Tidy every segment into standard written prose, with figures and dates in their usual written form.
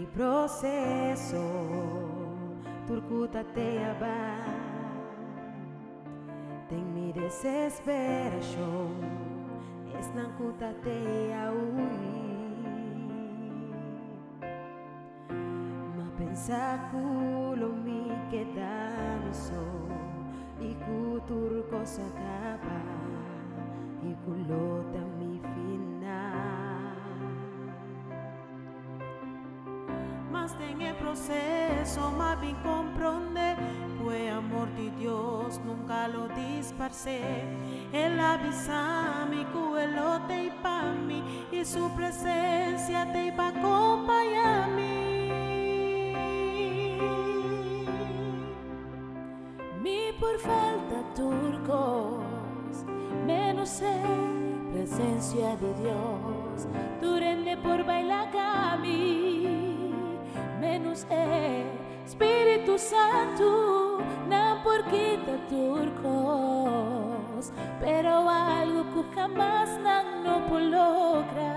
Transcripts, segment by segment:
mi proceso tur cu ta te aba. Den mi desesperacion esnan cu ta te a hui. Ma pensa cu lo mi keda mi so y cu tur cos a caba y cu lo ta mi final. Mas den e proceso m'a bin comprende cu e amor di Dios nunca lo disparce. El a bisa mi cu e lo t'ey pa mi y su presencia t'ey pa compaña mi. Mi por falta tur cos, menos e presencia di Dios. Tur hende por baila cami, menos e Spiritu Santu. Nan por kita tur cos, pero algo cu hamas nan no por logra,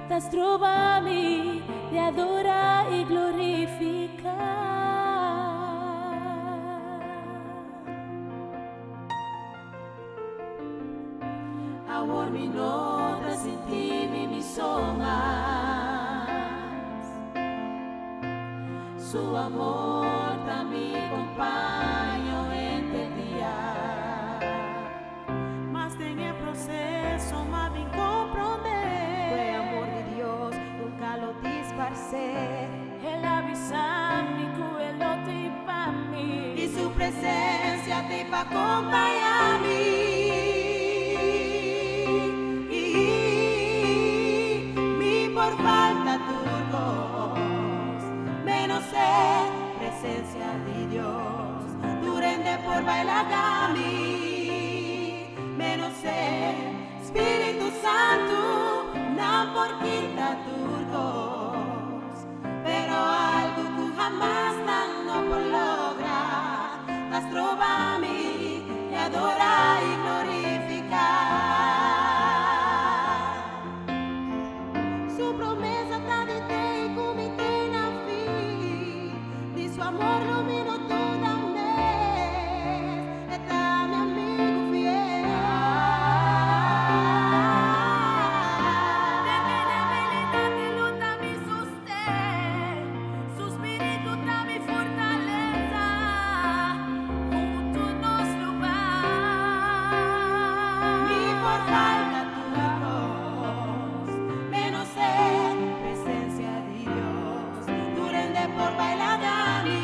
ta stroba mi di adora y glorifica. Awor mi no ta sinti mi mi so mas. Su amor ta mi compaño henter dia. Mas den e proceso m'a bin comprende. Cu e amor di Dios nunca lo disparce. El a bisa mi cu e lo t'ey pa mi. Y su presencia t'ey pa compaña mi. Mi por falta tur cos, menos e presencia di Dios. Tur hende por baila mi, menos e Spiritu Santu. Nan por kita tur cos, pero algo cu hamas nan no por logra, ta stroba mi di adora y glorifica. Su promesa ta di te y cu mi te na fin. Di su amor lo mi no duda mes. E ta mi amigo fiel. Den mi debilidad e lo ta mi sosten. Su spiritu ta mi fortaleza. Hunto nos lo bay. Mi por falta tur cos, menos e presencia di Dios. Tur hende por baila mi,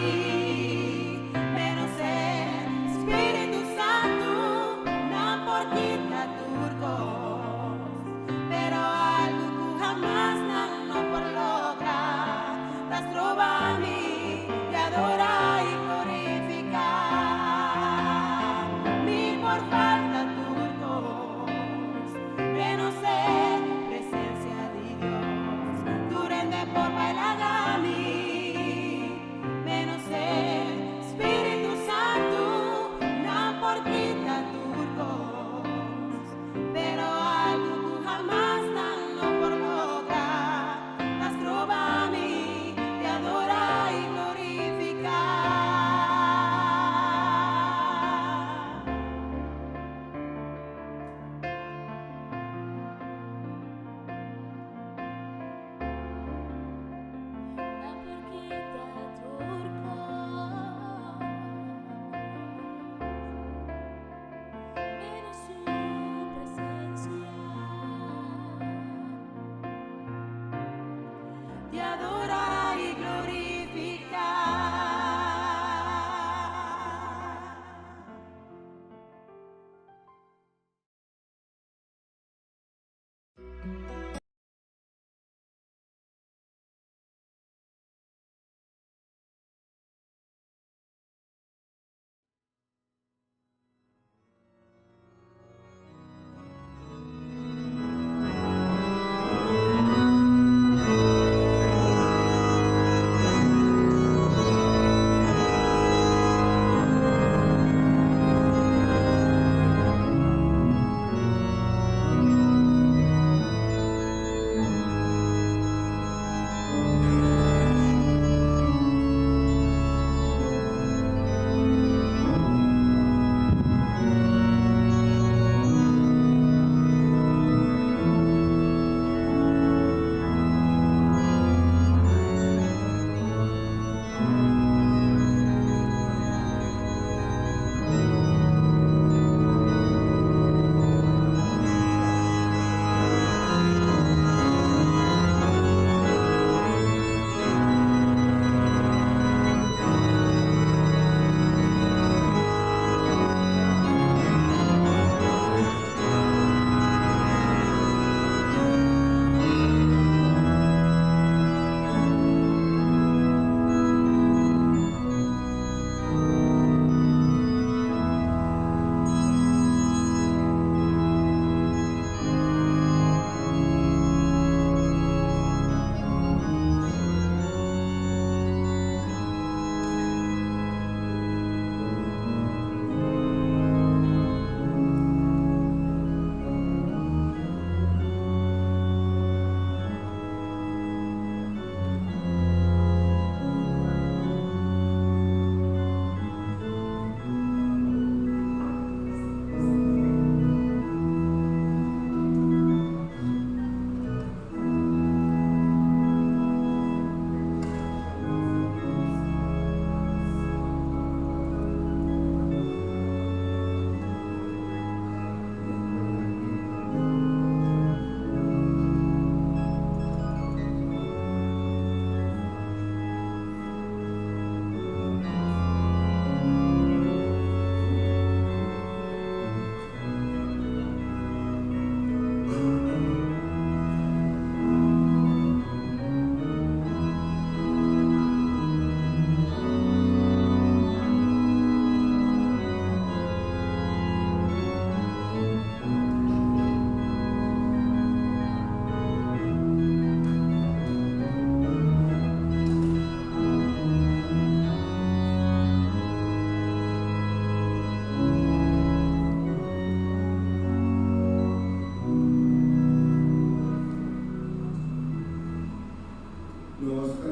Nos ta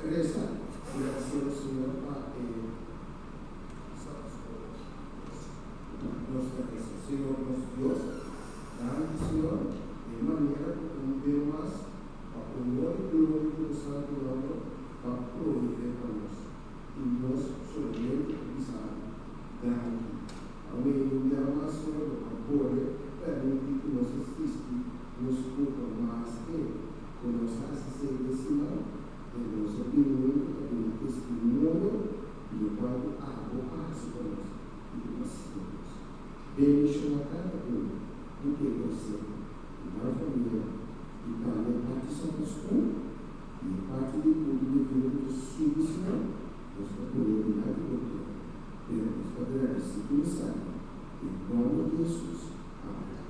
resa gradisiendo Señor pa e Sabbatschool. Nos ta resa, Señor nos Dios, danki Señor di e manera ku un beu mas pa honor i gloria di bo santu nomber bo a proveé pa nos, i nos solamente ta bisa bo danki. Awe un bia mas Señor bo a bolbe permití ku nos a sisti nos kurpa maske ku nos a hasi esei den siman, pero nos a bini huntu pa duna testimonio di lokual ku abo a hasi pa nos i ku bo a siña nos. Bendishoná kada un ku e presente i nan famia i tambe parti Santo School i e parti di kulto divino ku ta subi Señor, nos ta pone dilanti bo trono, pero nos ta gradisí tur esaki den nòmber di Hesus. Amèn.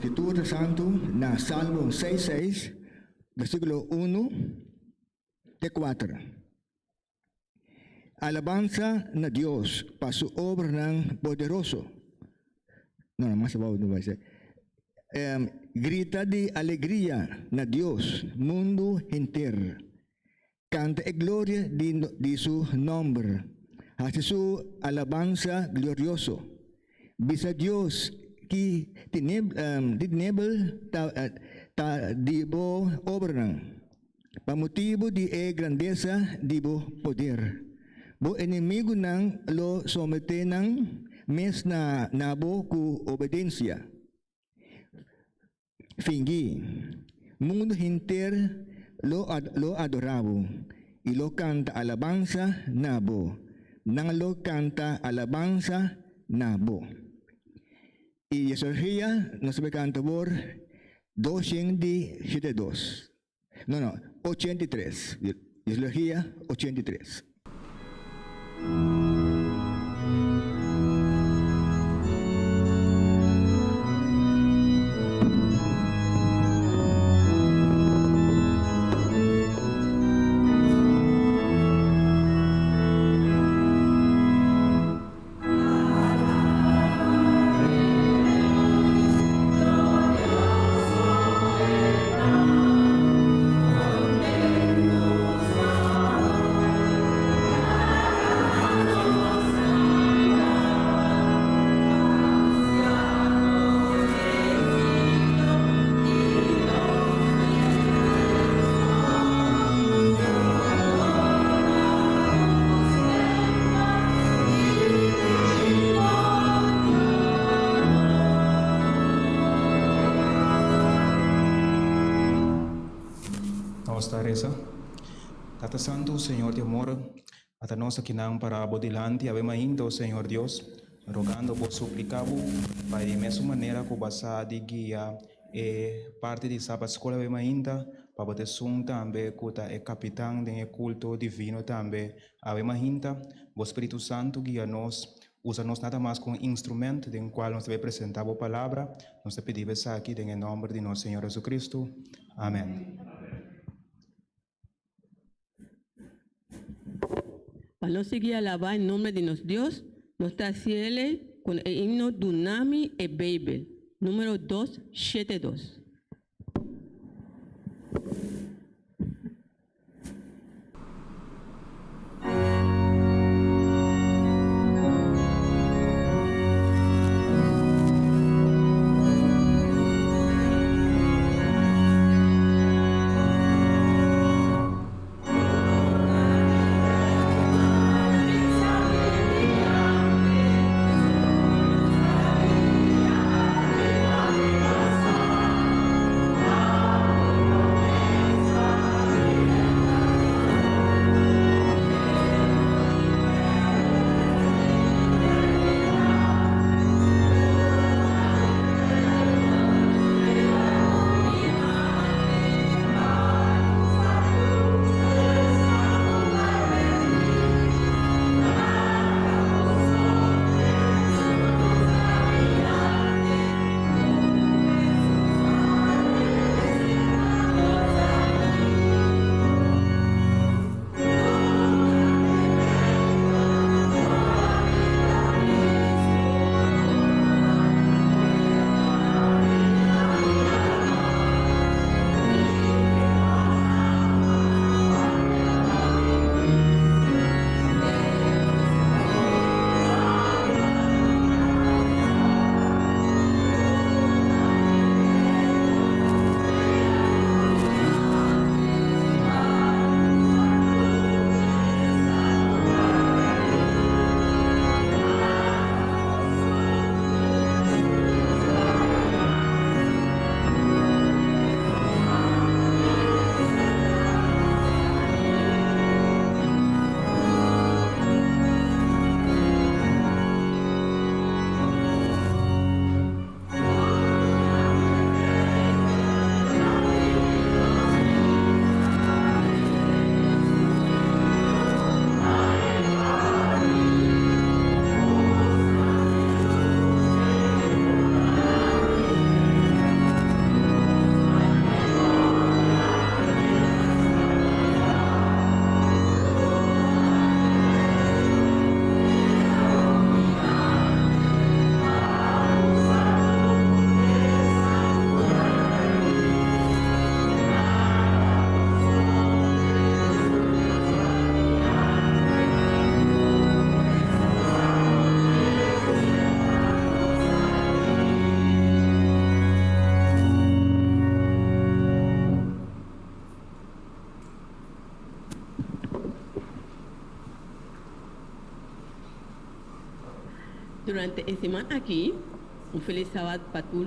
Escritura Santu na Salmo seis seis, versículo unu te kuater. Alabansa na Dios pa su obranan poderoso. No, no, mas abou no bai ser. Grita di alegria na Dios, mundu henter. Kanta e gloria di di su nòmber, hasi su alabansa glorioso. Bisa Dios ki tinebel ta ta di bo obranan, pa motibu di e grandesa di bo poder. Bo enemigunan lo someté nan mes na na bo ku obedensia. Fingí. Mundu henter lo lo adorá bo i lo kanta alabansa na bo. Nan lo kanta alabansa na bo. I Yesorgia nos ta bai kanta bor doshen di shete dos. No, no, 83. Yesorgia 83. Nos ta reza. Tata Santu, Señor di amor, ata nos akinan para Bo dilanti awe mainta, o Señor Dios, rogando Bo, suplica Bo, pa di mesun manera cu Bo a sa di guia e parti di Sabat School awe mainta, pa Bo ta esun tambe cu ta e capitan den e culto divino tambe awe mainta. Bo Spiritu Santu guia nos, usa nos nada mas cu un instrument den cual nos ta bay presenta Bo Palabra. Nos ta pidi Bo esaki den e nomber di nos Señor Jesucristo. Amen. Pa nos sigui alabá e nomber di nos Dios, nos ta hasiele con e himno Dunami e Beibel, numero dos shete dos. Durante e siman aki, un felis sabat pa tur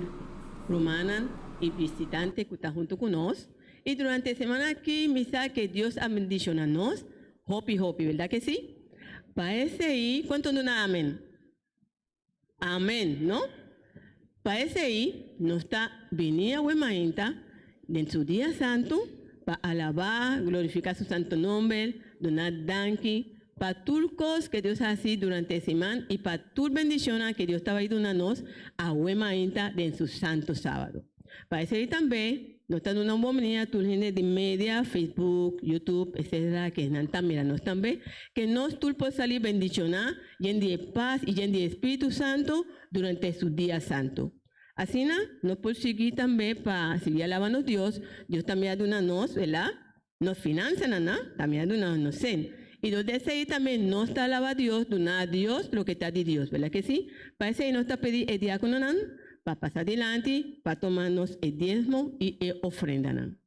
rumannan y visitante cu ta hunto cu nos. Y durante e siman aki mi sa que Dios a bendiciona nos hopi hopi, verdad que si? Pa esey, cuanto duna amen? Amen, no? Pa esey nos ta bini awe mainta den su dia santo pa alaba, glorifica su santo nomber, duna danki pa tur cos que Dios a haci durante e siman y pa tur bendicionnan que Dios ta bay duna nos awe mainta den su santo sabado. Pa esey tambe nos ta duna un bon bini a tur hende di media, Facebook, YouTube, etc. Ke nan ta mira nos tambe, ke nos tur por sali bendiciona yen di e pas y yen di e Spiritu Santo durante su dia santo. Asina nos por sigui tambe pa sigui alaba nos Dios, Dios tambe a duna nos, wela? Nos finansanan, na? Tambe a duna nos sen. Y dor di esey tambe nos ta alaba Dios, duna a Dios loke ta di Dios, wela ke si? Pa esey nos ta pidi e diakononan pa pasa dilanti pa tuma nos e diesmo y e ofrendanan.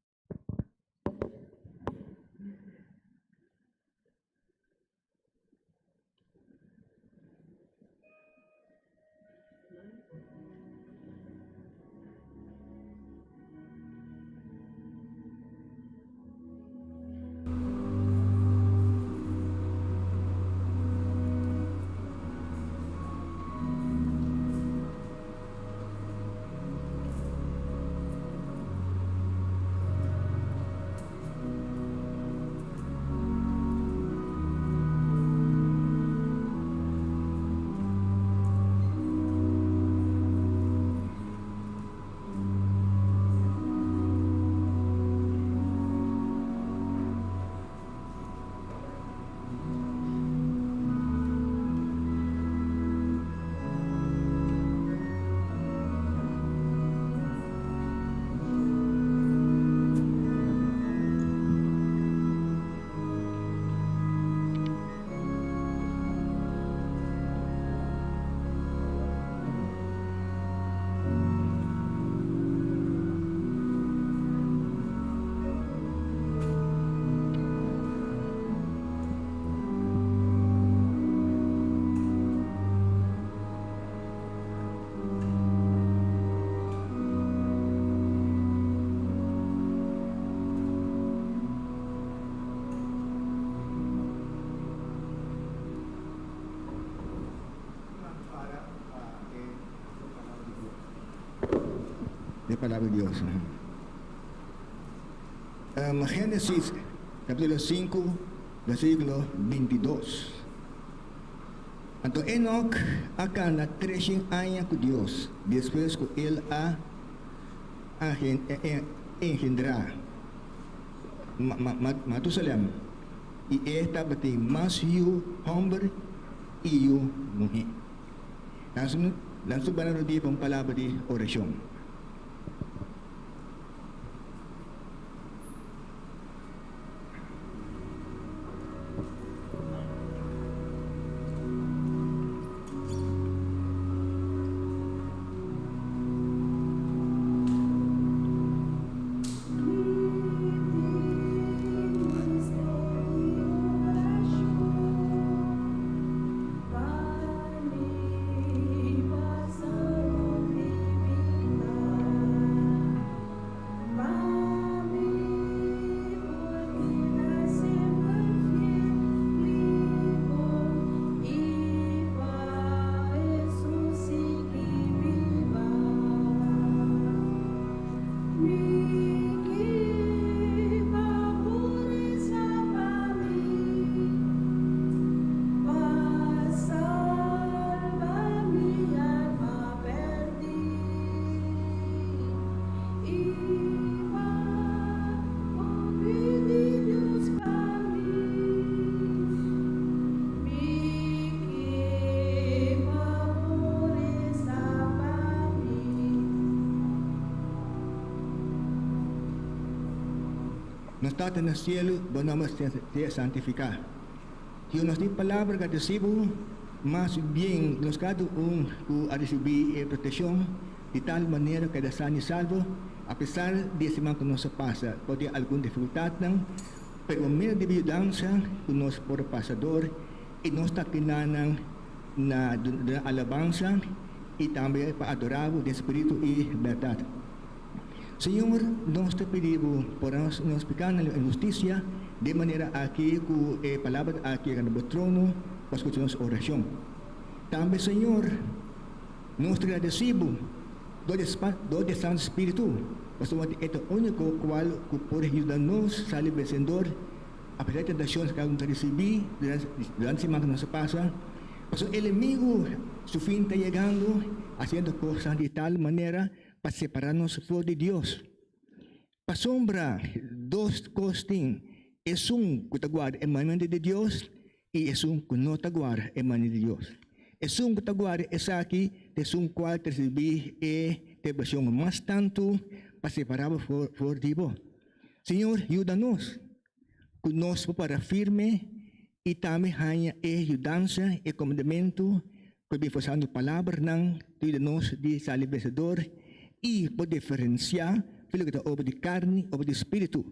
De palabra di Dios. Um, Génesis capítulo 5, versículo 22. Anto Enoc a cana treshen aña cu Dios, despues cu el a engendra Matusalem, y e tabatin mas yu homber y yu muhe. Nan su banda lo di pa un palabra di oracion. Nos Tata na cielo, bo nomber sea santifica. Dios nos tin palabra gradecibo, mas bien nos cada un cu a ricibi e proteccion di tal manera keda san y salvo, a pesar di e siman cu nos a pasa por tin algun dificultadnan, pero medio di bo yudansa cu nos por a pasa dor y nos ta kinanan. na duna alabansa i tambe pa adorá bo den spiritu i bèrdat. Señor, nos ta pidi bo pordona nos nos pikánan i inhustisia, den manera aki ku e palabra aki yega na bo trono pa skucha nos orashon. Tambe, Señor, nos ta gradesí bo dor di dor di e Santu Spiritu, pasobra e ta úniko kual ku por yuda nos sali bensendor apesar di tentashon ku nos ta risibí durante siman ku nos a pasa. Pasobra e enemigu su fin ta yegando, hasiendo kosnan di tal manera pa separá nos for di Dios. Pasobra dos kos tin, esun ku ta guarda e mandamentu di Dios i esun ku no ta guarda e mandamentu di Dios. Esun ku ta guarda esaki ta esun kual ta risibí e tribulashon mas tantu pa separá bo for di bo. Señor, yuda nos ku nos por para firme i tambe haña e yudansa, e komandamentu ku e bin forsando palabranan ta yuda nos di sali vensedor i por diferensiá for loke ta obra di karni, obra di spiritu.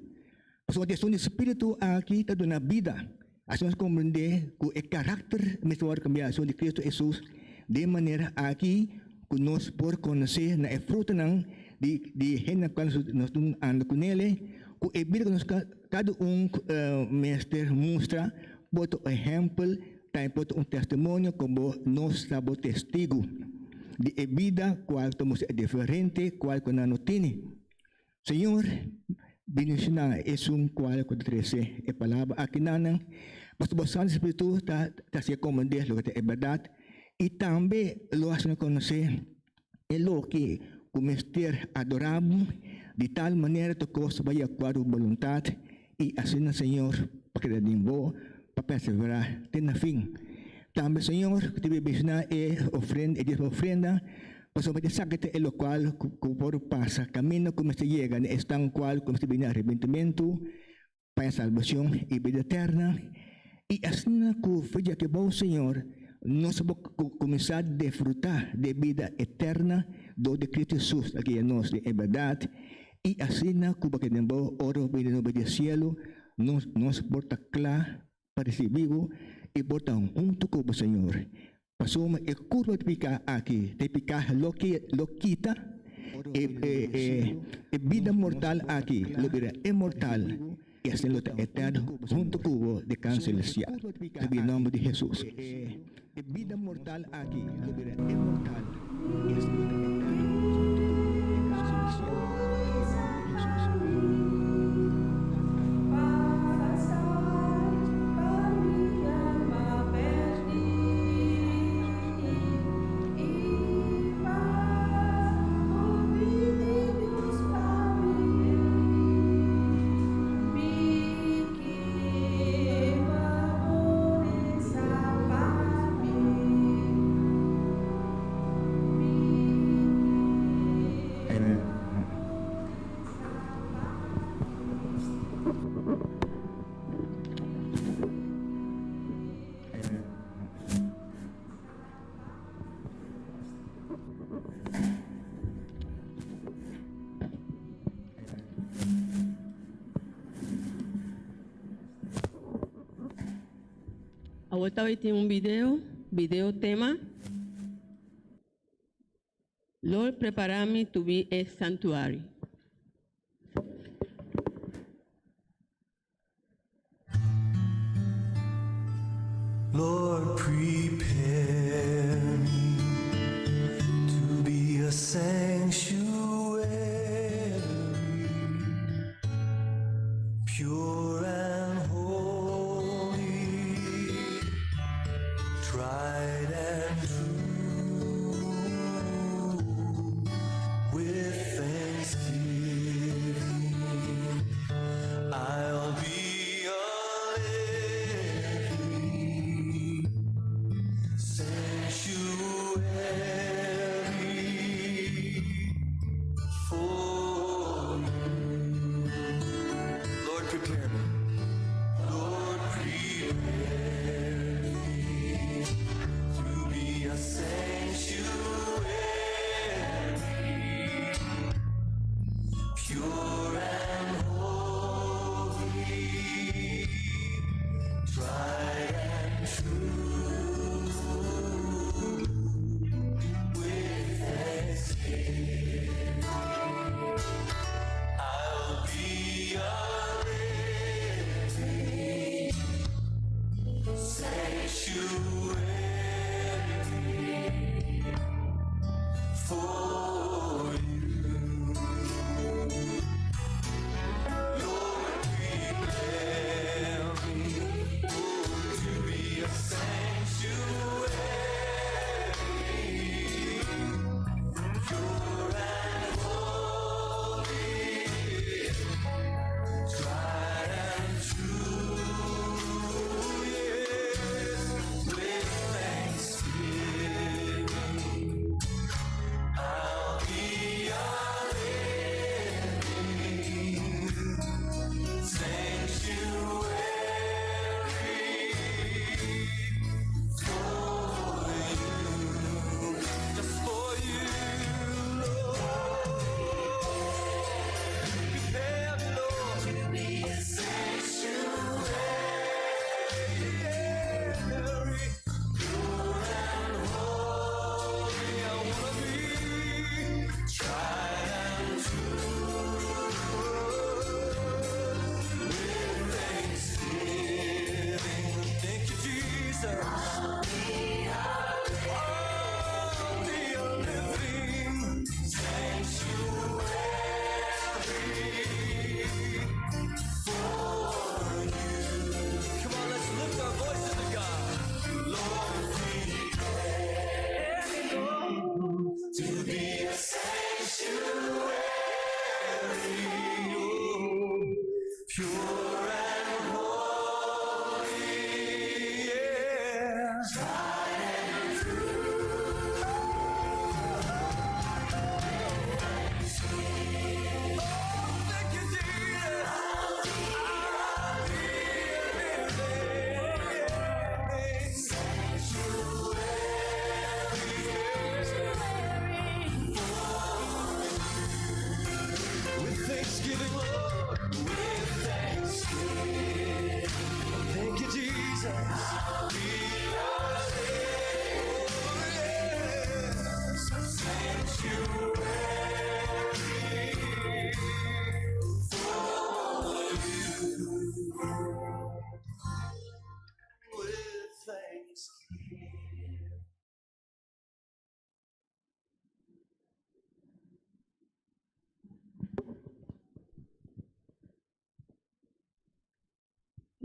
Pasobra esun di spiritu aki ta duna bida. Asina nos komprendé ku e karakter mester wòrdu kambiá esun di Kristu Hesus den manera aki ku nos por konosé na e frutanan di di hende kual nos anda kunele ku e bida ku nos kada un mester mustra por ta un ehèmpel tambe por ta un testimonio komo nos ta bo testigu di e bida kual ta mustra e diferente kual ku nan no tene. Señor, bendiciona esun cual cu ta trece e palabra aki na nan, pasobra bo Santo Spiritu ta haci comprende loke ta e berdad y tambe lo haci nos conoce e loke cu mester adora bo di tal manera tur cos ta bay di acuerdo cu bo boluntad y asina, Señor, pa keda den bo pa persevera te na fin. Tambe, Señor, cu ta bendiciona e ofrenda, e diezmo ofrenda, Pasobra esaki ta e lokual ku por pasa kaminda ku mester yega na esnan kual ku mester bini arepentimentu pa e salbashon i bida eterna. I asina ku for di aki abou, Señor, nos por kuminsá disfrutá di e bida eterna dor di Cristo Jesus a guia nos den e bèrdat, i asina ku bo keda den bo ora bo bini nobo di e sielu, nos nos por ta kla pa risibí bo i por ta huntu ku bo, Señor. Pasobra e kurpa di piká aki ta e piká lo lo kita, e e bida mortal aki lo bira inmortal i asina lo ta eterno huntu ku bo den kan selestial. Riba e nòmber di Hesus. E bida mortal aki lo bira inmortal i asina lo ta eterno huntu ku bo den kan selestial. Riba e nòmber di Hesus. Amen. Awor ta bay tin un video, video tema. Lord prepara mi to be a sanctuary. Lord, prepare me to be a sanctuary, pure and holy, tried and true, with thanksgiving. I'll be a living sanctuary for you. Lord, prepare me. Lord, prepare me to be a sanctuary, pure and holy, tried and true.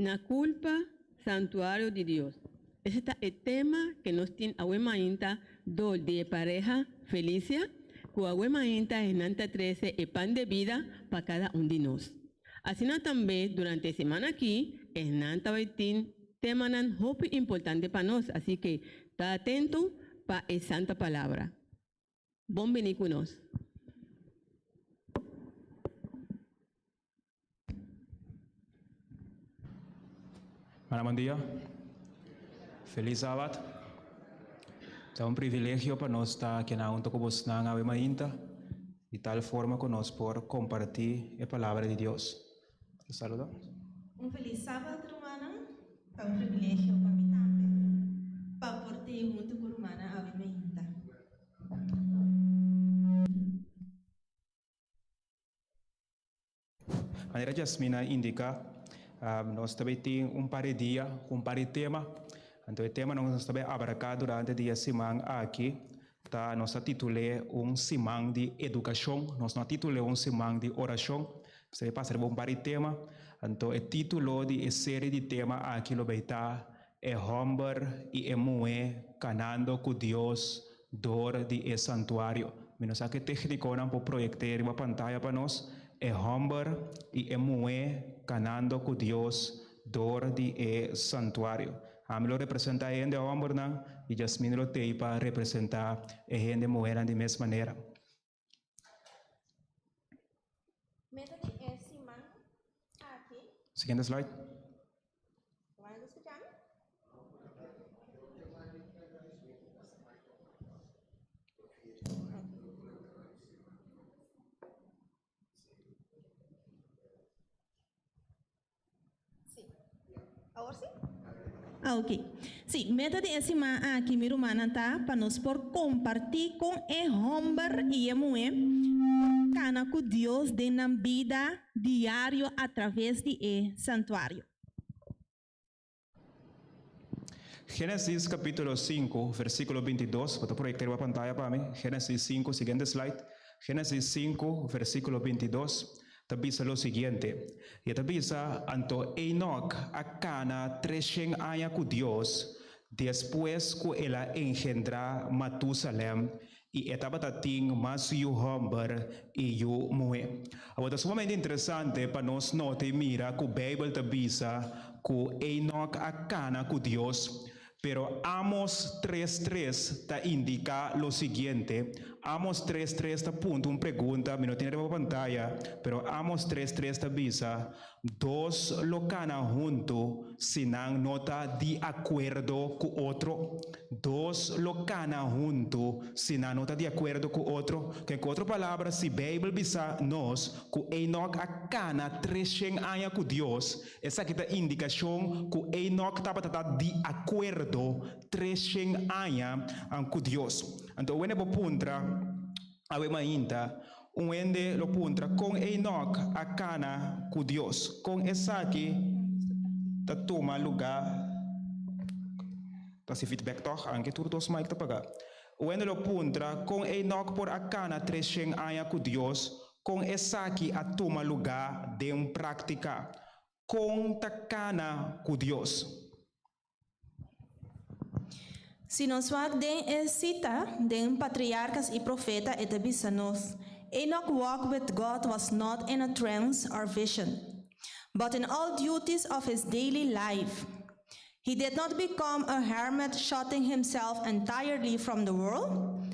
Na culpa santuario di Dios. Ese ta e tema que nos tin awe mainta dor di e pareha Felicia, cu awe mainta esnan ta trece e pan de bida pa cada un di nos. Asina tambe durante e siman aki esnan ta bay tin temanan hopi importante pa nos, asi que ta atento pa e Santa Palabra. Bon bini cu nos. Mana bon dia. Feliz Sabat. Ta un privilegio pa nos ta aki na hunto ku bosnan awe mainta, di tal forma ku nos por kompartí e palabra di Dios. Saluda. Un feliz Sabat rumannan. Ta un privilegio pa mi tambe pa por tei hunto ku rumannan awe mainta. Manera Jasmine a indica, nos ta bay tin un par di dia cu un par di tema. Anto e temanan cu nos ta bay abarca durante di e siman aki ta, nos a titul'é un siman di educacion, nos no a titul'é un siman di oracion. Nos ta bay pasa riba un par di tema. Anto e titulo di e serie di tema aki lo bay ta E homber y e muhe canando cu Dios door di e santuario. Mi no sa ke tecniconan por proyect'é riba pantaya pa nos. E homber y e muhe canando cu Dios door di e santuario. Ami lo representa e hende hombernan y Jasmine lo tei pa representa e hende muhenan di mes manera. Meta di e siman aki. Siguiente slide. Ruman ta skucha mi? Sí. Awor sí? Ah, ok. Sí, meta di e siman aki, mi rumannan, ta pa nos por kompartí kon e hòmber i e muhé por kana ku Dios den nan bida diario atraves di e santuario. Génesis capítulo 5, versículo 22. Bo ta proyecta riba pantaya pa mi. Génesis 5, siguiente slide. Génesis 5, versículo 22, ta bisa lo siguiente. I e ta bisa, Anto Enoc a cana treshen aña cu Dios despues cu el a engendra Matusalem, i e tabata tin mas yu hòmber i yu muhé. Awor ta sumamente interesante pa nos nota i mira ku Beibel ta bisa ku Enòk a kana ku Dios. Pero Amos tres tres ta indiká lo siguiente, Amos tres tres ta punta un pregunta, mi no tin riba pantaya, pero Amos tres tres ta bisa, Dos lo kana huntu si nan no ta di akuerdo ku otro. Dos lo kana huntu si nan no ta di akuerdo ku otro. Ku en otro palabra, si Beibel bisa nos ku Enok a kana treshen aña ku Dios, esaki ta indikashon ku Enok tabata ta di akuerdo treshen aña ku Dios. Anto wende bo puntra awe mainta, Un hende lo puntra kon Enok a kana ku Dios. Kon esaki ta tuma lugá? Ta hasi feedback tòg? Anke tur dos mic ta pagá. Un hende lo puntra kon Enok por a kana treshen aña ku Dios. Kon esaki a tuma lugá den práktika? Kon ta kana ku Dios? Si nos wak den e sita den Patriarcas y Profeta e ta bisa nos, Enoch walk with God was not in a trance or vision, but in all duties of his daily life. He did not become a hermit shutting himself entirely from the world,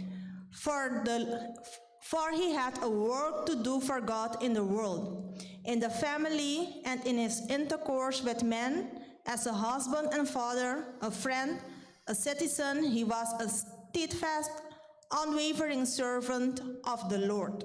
for the for he had a work to do for God in the world, in the family and in his intercourse with men, as a husband and father, a friend, a citizen, he was a steadfast, unwavering servant of the Lord.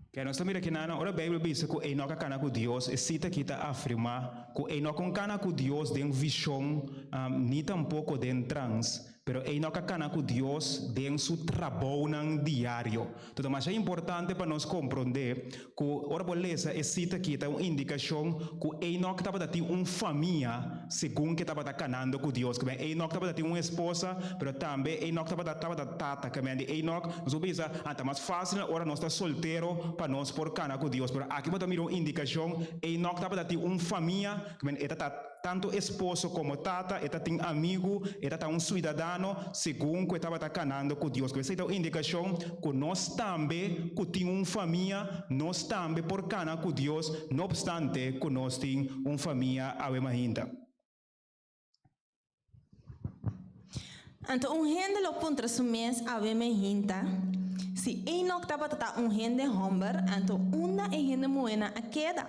Ke nos ta mira kinan ora Beibel bisa ku Enok a kana ku Dios, e sita aki ta afirmá ku Enok un kana ku Dios den vishon ni tampoko den trans. Pero Enoc a kana ku Dios den su trabounan diario. Anto ta masha importante pa nos komprondé ku ora bo lesa e sita aki ta un indikashon ku Enoc tabata tin un famia segun ku e tabata kanando ku Dios. Kimen Enoc tabata tin un esposa, pero tambe Enoc tabata tabata tata. Kimen di Enoc nos por bisa, ah, ta mas fásil ora nos ta soltero pa nos por kana ku Dios. Pero aki bo ta mira un indikashon, Enoc tabata tin un famia, kimen e ta Tantu esposo komo tata, e ta tin amigu, e ta ta un suidadano segun ku e tabata kanando ku Dios. Ku esei ta un indikashon ku nos tambe ku tin un famia, nos tambe por kana ku Dios no opstante ku nos tin un famia awe mainta. Anto un hende lo puntra su mes awe mainta, Si Enoc tabata ta un hende homber, anto unda e hende muhénan a keda?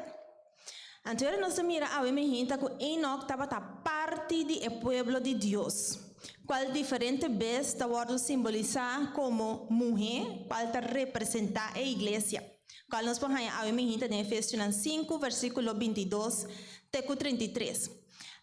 Anto ora nos ta mira awe mainta ku Enoc tabata parti di e pueblo di Dios, kual diferente bes ta wòrdu simbolisá komo muhé kual ta representá e iglesia, kual nos por haña awe mainta den Efesionan sinku versíkulo 22 te ku 33.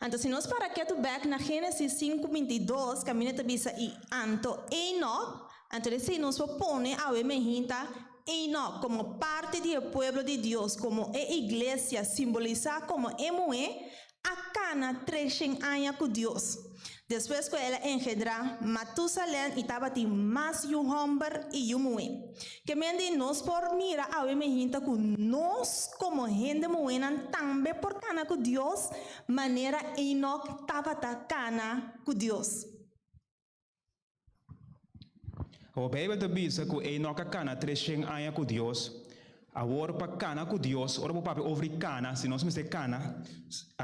Anto si nos para ketu bek na Génesis 5, 22, kaminda ta bisa i anto Enoc, anto esei nos por pone awe mehinta Enoc komo parti di e pueblo di Dios, komo e iglesia simbolisá komo e muhé, a kana treshen aña ku Dios. Despues ku el a engendrá Matusalèn i tabatin mas yu hòmber i yu muhé. Ke men di nos por mira awe mehinta ku nos komo hende muhénan tambe por kana ku Dios manera Enok tabata kana ku Dios. Awor Beibel ta bisa ku Enok a kana 300 aña ku Dios. Awor pa kana ku Dios, ora bo papia over di kana, si nos mester kana,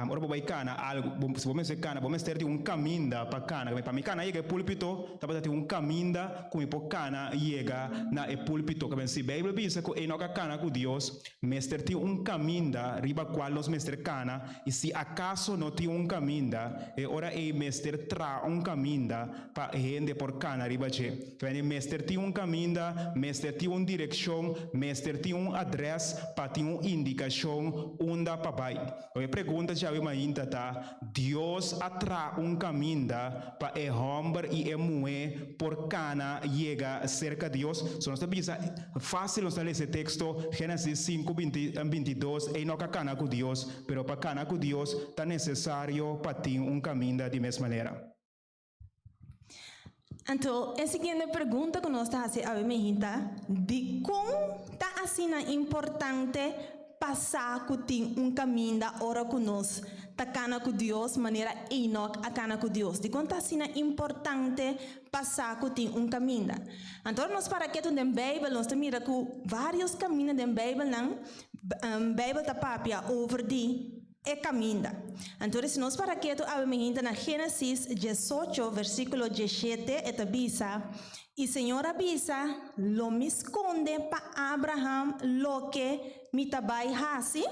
ora bo bai kana algu, bo, si bo mester kana, bo mester tin un kaminda pa kana. Pa mi kana yega e pulpito, tabata tin un kaminda ku mi por kana yega na e pulpito. Si Beibel bisa ku Enok a kana ku Dios, mester tin un kaminda riba kual nos mester kana, i si akaso no tin un kaminda, e ora ei mester traha un kaminda pa hende por kana riba dje. Kende mester tin un kaminda, mester tin un direkshon, mester tin un adrès pa tin un indikashon unda pa bai. E pregunta djawe mainta ta, Dios a traha un kaminda pa e hòmber i e muhé por kana yega serka Dios? So nos ta bisa, fásil nos ta lesa e teksto Génesis 5, 22, Enoc a kana ku Dios, pero pa kana ku Dios ta nesesario pa tin un kaminda di mes manera. Anto, e siguiente pregunta ku nos ta hasi awe mainta, Dikon ta asina importante pa sa ku tin un kaminda ora ku nos ta kana ku Dios manera Enok a kana ku Dios? Dikon ta asina importante pa sa ku tin un kaminda? Anto, ora nos para ketu den Beibel, nos ta mira ku vários kaminda den Beibelnan, Beibel ta papia over di e kaminda. Anto si nos para ketu awe mihinta na Génesis 18, versíkulo 17, e ta bisa, I Señor a bisa, Lo mi skonde pa Abraham loke mi ta bai hasi.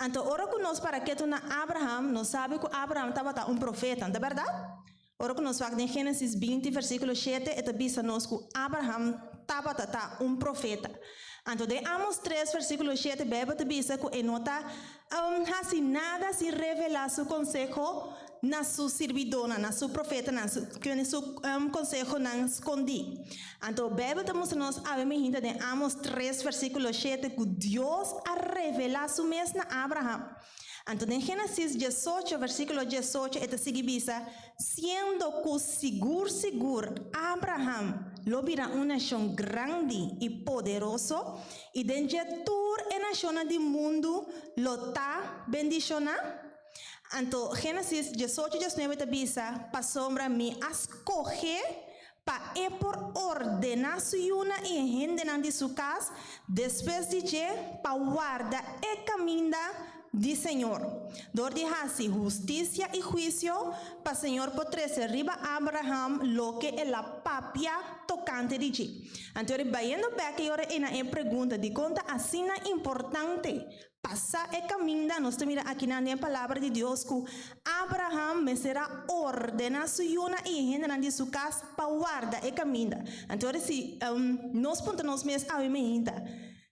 Anto ora ku nos para ketu na Abraham, nos sabi ku Abraham tabata un profeta, no ta bèrdat? Ora ku nos wak den Génesis 20, versíkulo 7, e ta bisa nos ku Abraham tabata ta un profeta. Anto den Amos 3, versíkulo 7, Beibel ta bisa ku e no ta hasi nada sin revelá su konseho na su sirbidónan, na su profetanan, su, su konsehonan skondí. Anto Beibel ta mustra nos awe mihinta den Amos 3, versíkulo 7, ku Dios a revelá su mes na Abraham. Anto den Génesis 18, versíkulo 18, e ta sigui bisa, Siendo ku sigur sigur Abraham lo bira un nashon grandi i poderoso, i den dje tur e nashonnan di mundu lo ta bendishoná. Anto Génesis 18, 19 ta bisa, Pasobra mi a skoh'é pa e por ordená su yunan i e hendenan di su kas despues di dje pa warda e kaminda di Señor, dor di hasi hustisia i huisio, pa Señor por trese riba Abraham loke el a papia tokante di dje. Anto ora bayendo bek e ora ei na e pregunta dikon ta asina importante Pasa e kaminda, nos ta mira akinan den e Palabra di Dios ku Abraham mester a ordená su yunan i e hendenan di su kas pa warda e kaminda. Anto ora si nos puntra nos mes awe meinta,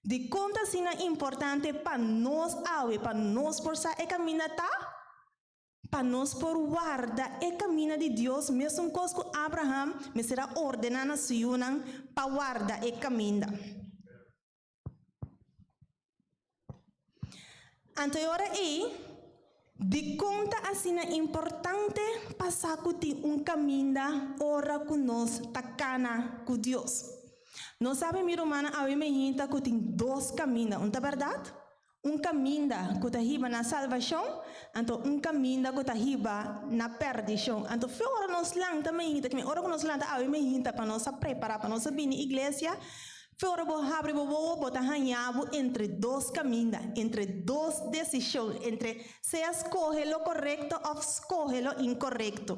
Dikon ta asina importante pa nos awe, pa nos por sa e kaminda ta? Pa nos por warda e kaminda di Dios mesun kos ku Abraham mester a ordená na su yunan pa warda e kaminda. Anto e ora ei, dikon ta asina importante pa sa ku tin un kaminda ora ku nos ta kana ku Dios? Nos sabi, mi rumannan, awe mi hinta ku tin dos kaminda, un ta bèrdat? Un kaminda ku ta hiba na salbashon, anto un kaminda ku ta hiba na pèrdishon. Anto fe ora nos lanta mi hinta, ora ku nos lanta awe mi hinta pa nos a prepará, pa nos a bini iglesia, Fe ora bo habri bo wowo, bo ta haña bo entre dos kaminda, entre dos desishon, entre sea skohe lo korekto òf skohe lo inkorekto.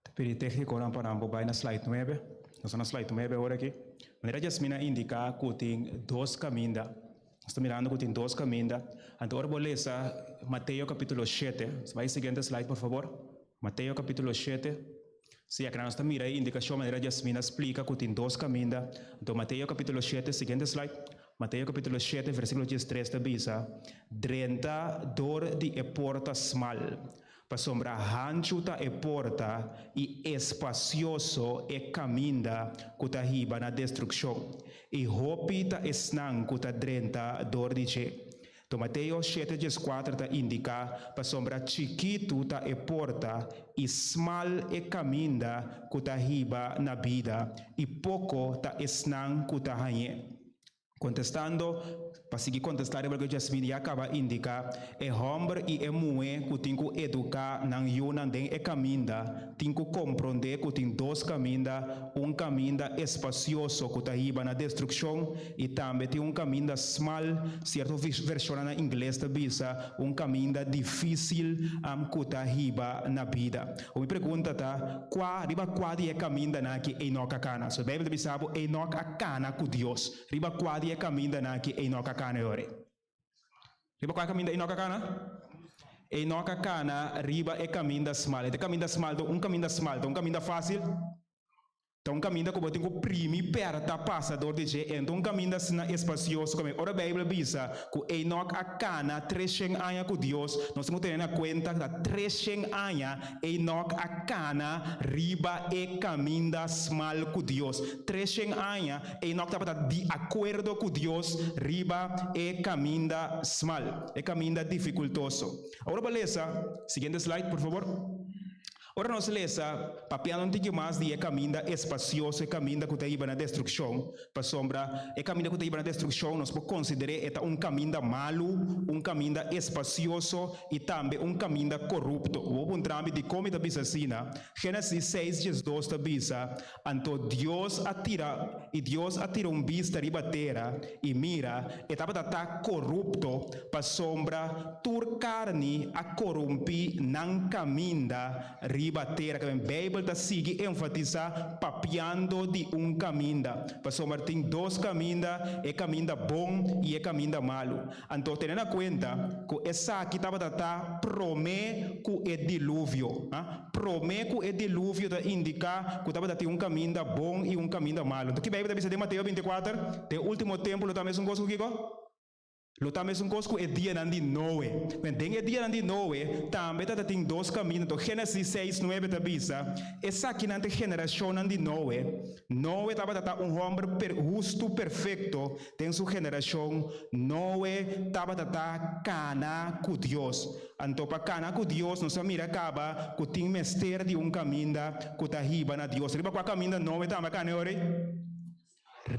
Ta pidi téknikonan pa nan por bai na slide nuebe. Nos ta na slide nuebe ora aki. Manera Jasmine a indiká ku tin dos kaminda. Nos ta mirando ku tin dos kaminda. Anto ora bo lesa Mateo kapítulo shete, nos bai siguiente slide por fabor. Mateo kapítulo shete. Sí, akina nos ta mira e indikashon manera Jasmine a splika ku tin dos kaminda. Anto Mateo kapítulo shete, siguiente slide. Mateo kapítulo shete, versíkulo diestres ta bisa, Drenta dor di e porta smal, pasobra hanchu ta e porta i espasioso e kaminda ku ta hiba na destrukshon, i hopi ta esnan ku ta drenta dor di dje. To Mateo shete dieskuater ta indiká, Pasobra chikitu ta e porta i smal e kaminda ku ta hiba na bida, i poko ta esnan ku ta hañ'é. Kontestando, Pa sigui kontestá riba loke Jasmine ya kaba indiká, e hòmber i e muhé ku tin ku eduká nan yunan den e kaminda tin ku komprondé ku tin dos kaminda, un kaminda espasioso ku ta hiba na destrukshon I tambe tin un kaminda smal, sierto vershonnan na ingles ta bisa un kaminda difísil ku ta hiba na bida. Awor mi pregunta ta, kua, riba kua di e kamindanan aki Enok a kana? So e Beibel ta bisa bo Enok a kana ku Dios. Riba kua di e kamindanan aki Enok a kana yori? Riba kua kaminda Enok a kana? Enok a kana riba e kaminda smal. E ta kaminda smal ta un kaminda smal, ta un kaminda fásil? Ta un kaminda ku bo tin ku primi pèrta pasa dor di dje. E ta un kaminda asina espasioso ku ora Beibel bisa ku Enok a kana treshen aña ku Dios, nos tin ku tene na kuenta ku ta treshen aña Enok a kana riba e kaminda smal ku Dios. Treshen aña Enok tabata di akuerdo ku Dios riba e kaminda smal, e kaminda difikultoso. Awor bo lesa, siguiente slide por fabor. Ora nos lesa, papiando un tiki mas di e kaminda espasioso, e kaminda ku ta hiba na destrukshon, pasobra e kaminda ku ta hiba na destrukshon nos por konsider'é e ta un kaminda malu, un kaminda espasioso i tambe un kaminda korupto. Bo puntra mi dikon mi ta bisa asina? Génesis seis diesdos ta bisa, Anto Dios a tira, i Dios a tira un bista riba tera, i mira, e tabata ta korupto, pasobra tur karni a korumpí nan kaminda riba tera. Kaba Beibel ta sigui enfatisá papiando di un kaminda, pasobra tin dos kaminda, e kaminda bon i e kaminda malu. Anto tene na kuenta ku esaki tabata ta promé ku e diluvio. Promé ku e diluvio ta indiká ku tabata tin un kaminda bon i un kaminda malu. Anto ki Beibel ta bisa den Mateo bintikuater? Den último tempu lo ta mesun kos ku kiko? Lo ta mesun kos ku e dianan di Noe. Bueno, den e dianan di Noe tambe tabata tin dos kaminda. Anto Génesis seis nuebe ta bisa, Esakinan ta e generashonnan di Noe. Noe tabata ta un hòmber per hustu perfekto den su generashon. Noe tabata ta kana ku Dios. Anto pa kana ku Dios nos a mira kaba ku tin mester di un kaminda ku ta hiba na Dios. Riba kua kaminda Noe tambe a kana e ora ei?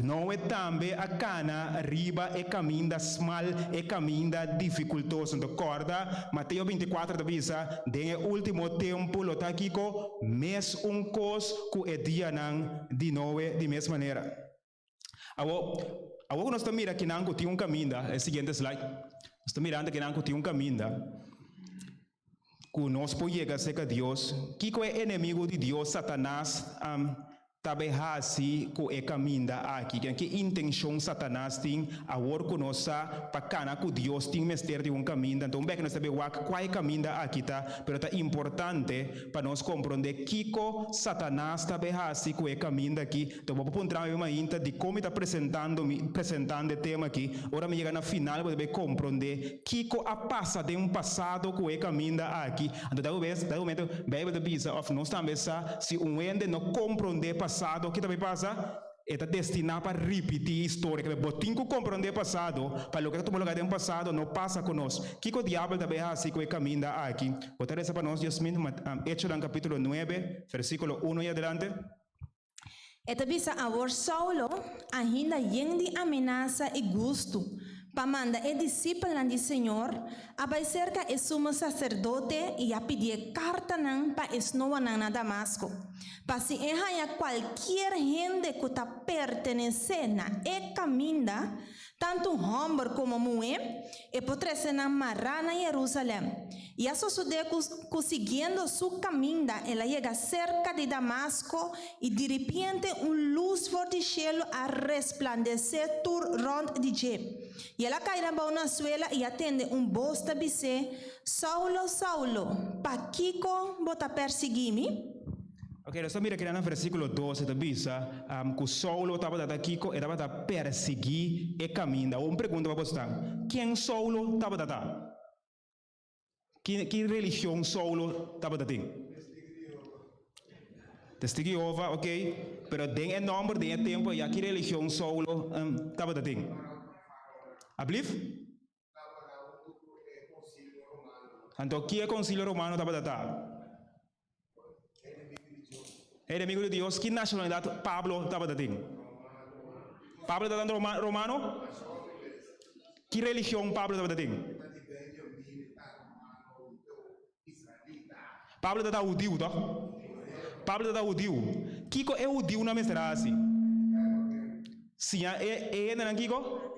Noe tambe a kana riba e kaminda smal, e kaminda difikultoso. Anto kòrda, Mateo bintikuater ta bisa, Den e último tempu lo ta kiko? Mes un kos ku e dianan di Noe di mes manera. Awor, awor ku nos ta mira kinan ku tin un kaminda, e siguiente slide, nos ta mirando kinan ku tin un kaminda ku nos por yega serka Dios. Kiko e enemigu di Dios, Satanas, a. ta bay haci cu e caminda aki? Ki intencion Satanas tin awor cu nos sa pa cana cu Dios tin mester di un caminda? Anto un bek nos ta bay wak cua e caminda aki ta, pero ta importante pa nos compronde kico Satanas ta bay haci cu e caminda aki. Anto bo por puntra mi mainta dicon mi ta presentando mi presentando e tema aki. Ora mi yega na final bo ta bay compronde kico a pasa den pasado cu e caminda aki. Anto dado bes, dado momento Bijbel ta bisa of nos tambe sa si un hende no comprende pasado ki ta bay pasa? E ta destina pa ripiti historia. Kende bo tin cu comprende pasado pa loke ta tuma lugar den pasado no pasa cu nos. Kico diabel ta bay haci cu e caminda aki? Bo ta reza pa nos Jasmin, Hechonan capitulo nuebe, versiculo uno y adelante. E ta bisa awor Saulo, ainda yen di amenasa i gustu pa manda e disipelnan di Señor, a bai serka e sumo saserdote i a pidié kartanan pa e snoanan na Damasko, pa si e haña kualkier hende ku ta pertenesé na e Kaminda, Tantu hòmber komo muhé, e por trese nan mará na Jerusalèm. I a sosodé ku, ku siguiendo su kaminda el a yega serka di Damasko, i diripiente un lus for di shelu a resplandesé tur rònt di dje. I el a kai na bou na suela i a tende un bos ta bis'é, Saulo, Saulo, pakiko bo ta persiguí mi? Ok, nos ta mira keda na versíkulo dos, e ta bisa ku Saulo tabata ta kiko? E tabata persiguí e kaminda. Awor un pregunta pa bo ta, ken Saulo tabata ta? Ki ki religion Saulo tabata tin? Testigo di Jehova, ok. Pero den e nòmber, den e tempu ayá, ki religion Saulo tabata tin? Ablief? Anto, ki e Konsilio Romano tabata ta? Enemigo di Dios. Ki nashonalidat Pablo tabata tin? Pablo tabata un romano? Ki religion Pablo tabata tin? Pablo tabata hudiu, tòg? Pablo tabata hudiu. Kiko e hudiunan mester a hasi? Siña e hendenan kiko?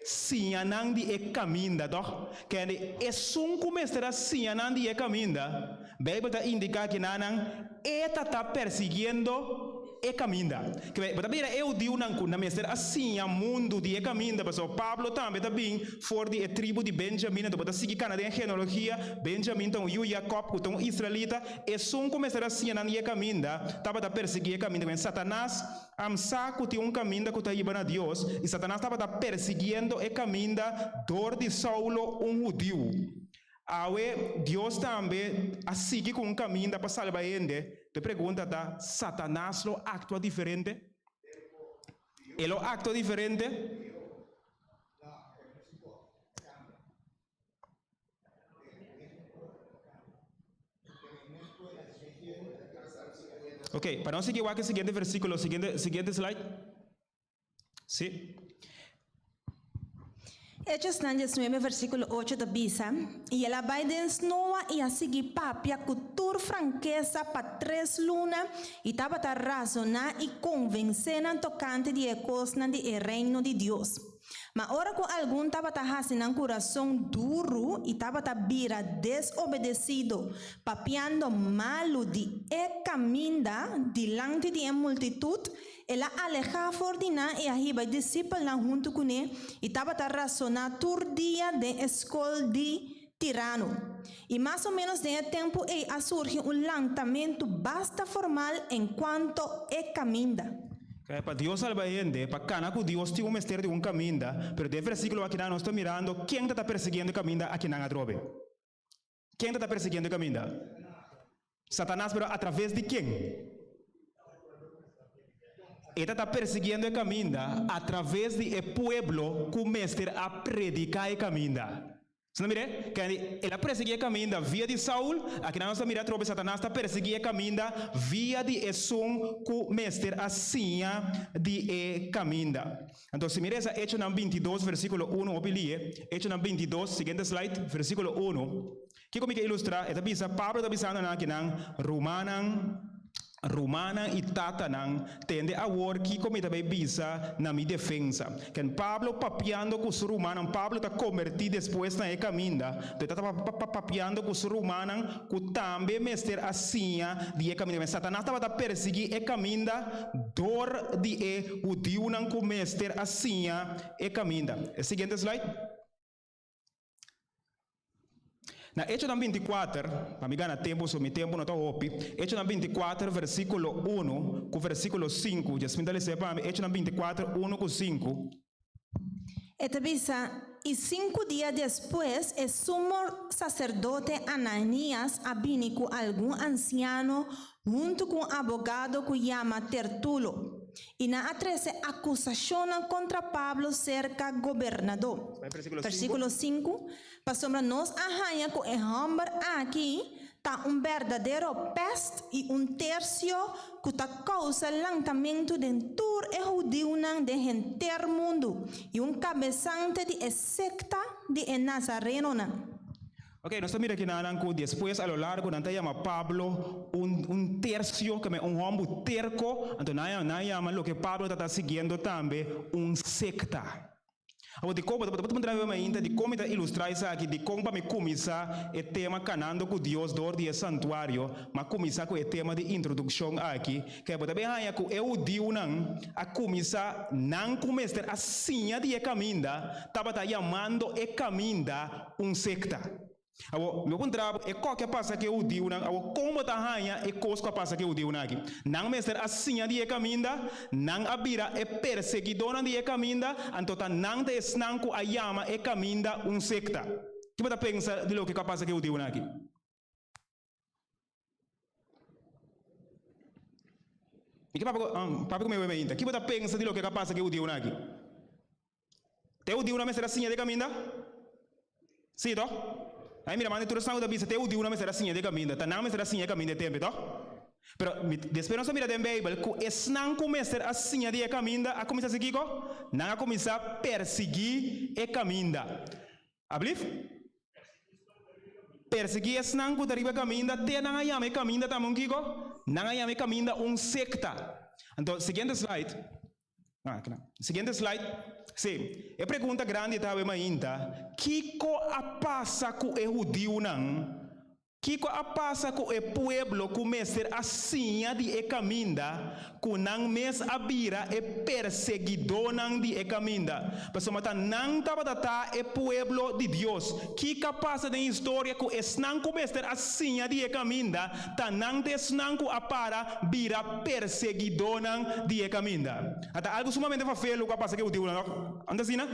Siña nan di e kaminda, tòg? Kende esun ku mester a siña nan di e kaminda, Beibel ta indiká ki nan e ta ta persiguiendo e kaminda. Kende, bo ta mira e hudiunan ku nan mester a siña mundu di e kaminda, pasobra Pablo tambe ta bin for di e tribu di Benjamin, anto bo ta sigui kana den e genealogia, Benjamin ta un yu Jakòb ku ta un israelita, esun ku mester a siña nan di e kaminda tabata persiguí e kaminda. Kende, Satanas Am sa ku tin un kaminda ku ta hiba na Dios, i Satanas tabata persiguiendo e kaminda dor di Saulo, un hudiu. Awe, Dios tambe a sigui ku un kaminda pa salba hende. E pregunta ta, Satanas lo aktua diferente? E lo aktua diferente? Ok, pa nos sigui wak e siguiente versículo, siguiente, siguiente slide. Sí. Hechosnan 19 versíkulo 8 ta bisa, I el a bai den snoa i a sigui papia ku tur frankesa pa tres luna i tabata razoná i konvensé nan tokante di e kosnan di e Reino di Dios. Ma ora ku algun tabata hasi nan kurason duru i tabata bira desobedesido, papiando malu di e kaminda dilanti di e multitut, el a alehá for di nan i a hiba e disipelnan huntu kuné i tabata rasoná tur dia den e skol di Tirano. I mas o ménos den e tempu ei a surgi un lantamentu basta formal enkuanto e kaminda. Kaya pa Dios salba hende, pa kana ku Dios tin un mester di un kaminda, pero den e versíkulo akinan nos ta mirando ken ta ta persiguiendo e kaminda akinan atrobe. Ken ta ta persiguiendo e kaminda? Satanas, pero atraves di ken? E ta ta persiguiendo e kaminda atraves di e pueblo ku mester a prediká e kaminda. Nos ta mir'é? Kende el a persiguí e kaminda via di Saul, akinan nos ta mira atrobe Satanas ta persiguí e kaminda via di esun ku mester a siña di e kaminda. Anto si mi resa Echonan 22 versíkulo unu hopi lie, Echonan 22, siguiente slide, versíkulo unu, kiko mi ke ilustrá? E ta bisa, Pablo ta bisando nan akinan, Rumannan. Rumannan i tatanan, tende awor kiko mi ta bai bisa na mi defensa. Ken Pablo papiando ku su rumannan, Pablo ta kombertí despues na e kaminda, pero e ta papiando ku su rumannan ku tambe mester a siña di e kaminda. Satanas tabata persiguí e kaminda dor di e hudiunan ku mester a siña e kaminda. E siguiente slide. Na Echonan 24, pa mi gana tempu, so mi tempu no ta hopi, Echonan 24 versíkulo 1 ku versíkulo 5, Jasmin ta lesa pa mi, Echonan 24, 1 ku 5. E ta bisa, I sinku dia despues e sumo saserdote Ananias a bini ku algun ansiano huntu ku un abogado ku yama Tertulo, i nan a trese akusashonnan kontra Pablo serka gobernadó. Versíkulo 5, Pasobra nos a haña ku e hòmber aki ta un berdadero pèst i un tersio ku ta kousa lantamentu den tur e hudiunan den henter mundu, i un kabesante di e sekta di e nazarenonan. Ok, nos ta mira kinanan ku despues a lo largo nan ta yama Pablo un un tersio, keme un hòmbu terko, anto nan nan yama loke Pablo ta ta siguiendo tambe un sekta. Awor dikon bo ta puntra mi mainta dikon mi ta ilustrá esaki, dikon pa mi kuminsá e tema Kanando ku Dios dor di e Santuario, m'a kuminsá ku e tema di introdukshon aki, ke bo ta bin haña ku e hudiunan a kuminsá nan ku mester a siña di e kaminda tabata yamando e kaminda un sekta. Awor, mi a puntra bo, e kòke a pasa ku e hudiunan? Awor, kon bo ta haña e kos ku a pasa ku e hudiunan aki? Nan mester a siña di e kaminda, nan a bira e perseguidónan di e kaminda, anto ta nan ta esnan ku a yama e kaminda un sekta. Ki bo ta pensa di loke ku a pasa ku e hudiunan aki? Mi ke papia ku, papia ku mi weme ainda. Ki bo ta pensa di loke ku a pasa ku e hudiunan aki? Te hudiunan mester a siña di e kaminda? Sí, tòg? Ai mira, manda tur esnan ku ta bisa te hudiunan mester a siña di e kaminda. Ta nan mester a siña e kaminda e tempu, tòg? Pero mi, despues nos a mira den Beibel ku esnan ku mester a siña di e kaminda a kuminsá hasi kiko? Nan a kuminsá persiguí e kaminda. Ablief? Persiguí esnan ku ta riba e kaminda te nan a yama e kaminda tambe un kiko? Nan a yama e kaminda un sekta. Anto, siguiente slide. Ah, kla. Siguiente slide. Sí, e pregunta grandi ta awe mainta, Kiko a pasa ku e hudiunan? Kiko a pasa ku e pueblo ku mester a siña di e kaminda ku nan mes a bira e perseguidónan di e kaminda? Pasobra ta nan tabata ta e pueblo di Dios. Kiko a pasa den historia ku esnan ku mester a siña di e kaminda ta nan ta esnan ku a para bira perseguidónan di e kaminda? A ta algu sumamente fafelu ku a pasa ku e hudiunan, no? Anta asina?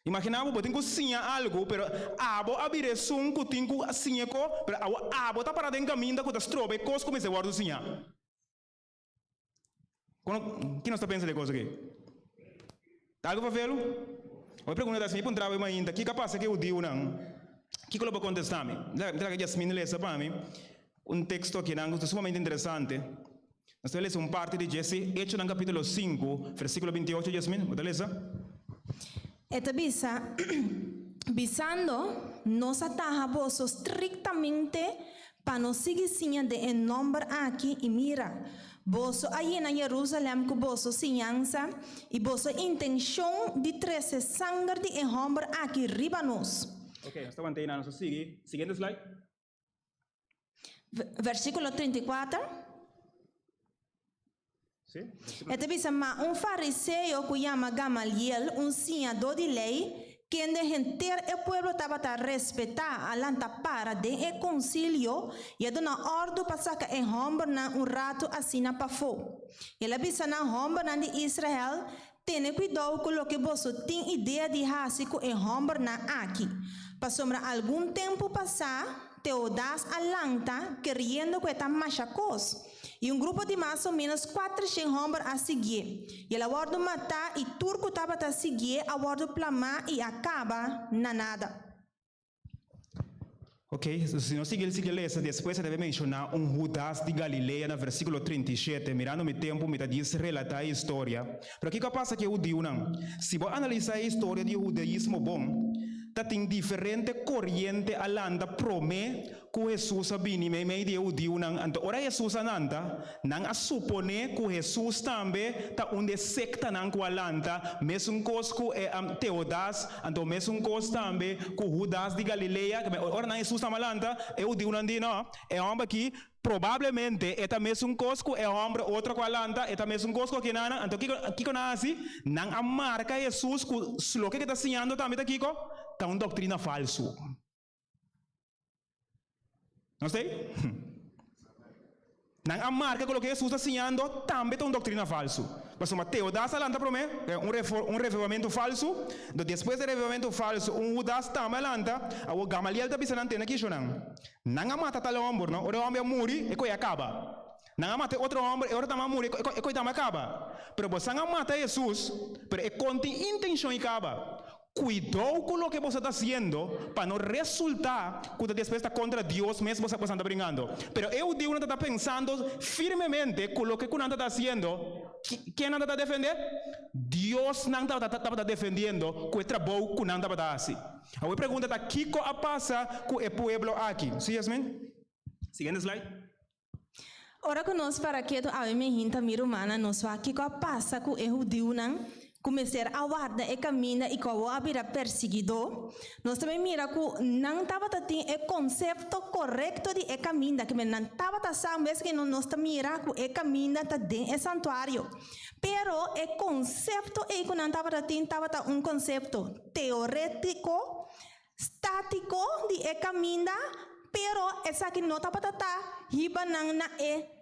Imaginá bo, bo tin ku siña algu, pero abo a bira esun ku tin ku siña e ko, pero awo abo ta pará den kaminda ku ta stroba e kos ku mester wòrdu siñá. Kono, ki nos ta pensa di e kos aki? Ta algu fafelu? Bo pregunta ta si mi puntra bo mainta, kiko a pasa ku e hudiunan? Kiko lo bo kontestá mi? Mi ta laga Jasmine lesa pa mi un teksto akinan ku ta sumamente interesante. Nos ta lesa un parti di dje, sí, Echonan capítulo 5, versículo 28, Jasmine, bo ta lesa? E ta bisa, Bisando, Nos a taha boso striktamente pa no sigui siña den e nòmber aki, i mira, boso a yena Jerusalèm ku boso siñansa i boso intenshon di trese sanger di e hòmber aki riba nos. Ok, nos ta wanta einan, nos ta sigui. Siguiente slide. Versíkulo 34. E ta bisa, Ma un fariseo ku yama Gamaliel, un siñadó di lei, kende henter e pueblo tabata respetá, a lanta para den e konsilio i a duna òrdu pa saka e hòmbernan un ratu asina pafó. El a bisa nan, Hòmbernan di Israel, Tene kuidou ku loke boso tin idea di hasi ku e hòmbernan aki, pasobra algun tempu pasá Teodas a lanta keriendo ku e ta masha kos, i un grupo di mas o ménos kuatershen hòmber a siguié, i el a wòrdu matá i tur ku tabata siguié a wòrdu plamá i a kaba na nada. Ok, si nos sigui sigui lesa, despues e debe menshoná un Hudas di Galilea na versíkulo 37. Mirando mi tempu, mi ta djis relatá e historia. Pero kiko a pasa ku e hudiunan? Si bo analisá e historia di hudaismo bon, Ta tin diferente koriente a lanta promé ku Hesus a bini meimei di e hudiunan. Anto ora Hesus a lanta, nan a suponé ku Hesus tambe ta un di e sektanan ku a lanta, mesun kos ku e Teodas, anto mesun kos tambe ku Hudas di Galilea. Ora nan Hesus tambe a lanta, e hudiunan di, No, e hòmber akí Probablemente e ta mesun kos ku e hòmber otro ku a lanta, e ta mesun kos ku akinana. Anto kiko, kiko nan a hasi? Nan a marka Hesus ku loke ku e ta siñando tambe ta kiko? Ta un doktrina falsu. Nos ta ei? Nan a marka ku loke Hesus ta siñando tambe ta un doktrina falsu. Pasobra Teodas a lanta promé, un refor, un revivamentu falsu. Anto despues di e revivamentu falsu, un Hudas tambe a lanta. Awor Gamaliel ta bisa nan, Tene kisho nan. Nan a mata tal hòmber, no? Ora e hòmber a muri, e koe a kaba. Nan a mata e otro hòmber, e otro tambe a muri, e koe tambe a kaba. Pero bosan a mata Hesus, pero e kon tin intenshon i kaba. Kuidou ku loke boso ta hasiendo pa no resultá ku ta despues ta kontra Dios mes boso ta bringando. Pero e hudiunan ta ta pensando firmemente ku loke ku nan ta ta hasiendo, ken nan ta ta defendé? Dios nan tabata defendiendo ku e trabou ku nan tabata hasi. Awor e pregunta ta kiko a pasa ku e pueblo aki? Si Yasmin? Siguiente slide. Ora ku nos para ketu awe mehinta mi rumannan nos wak kiko a pasa ku e hudiunan ku mester a warda e kaminda i ku awor a bira persiguidó. Nos ta bin mira ku nan tabata tin e konsepto korekto di e kaminda, kimen nan tabata sa un bes ku nos ta mira ku e kaminda ta den e santuario. Pero e konsepto ei ku nan tabata tin tabata un konsepto teorétiko, státiko di e kaminda, pero esaki no tabata ta hiba nan na e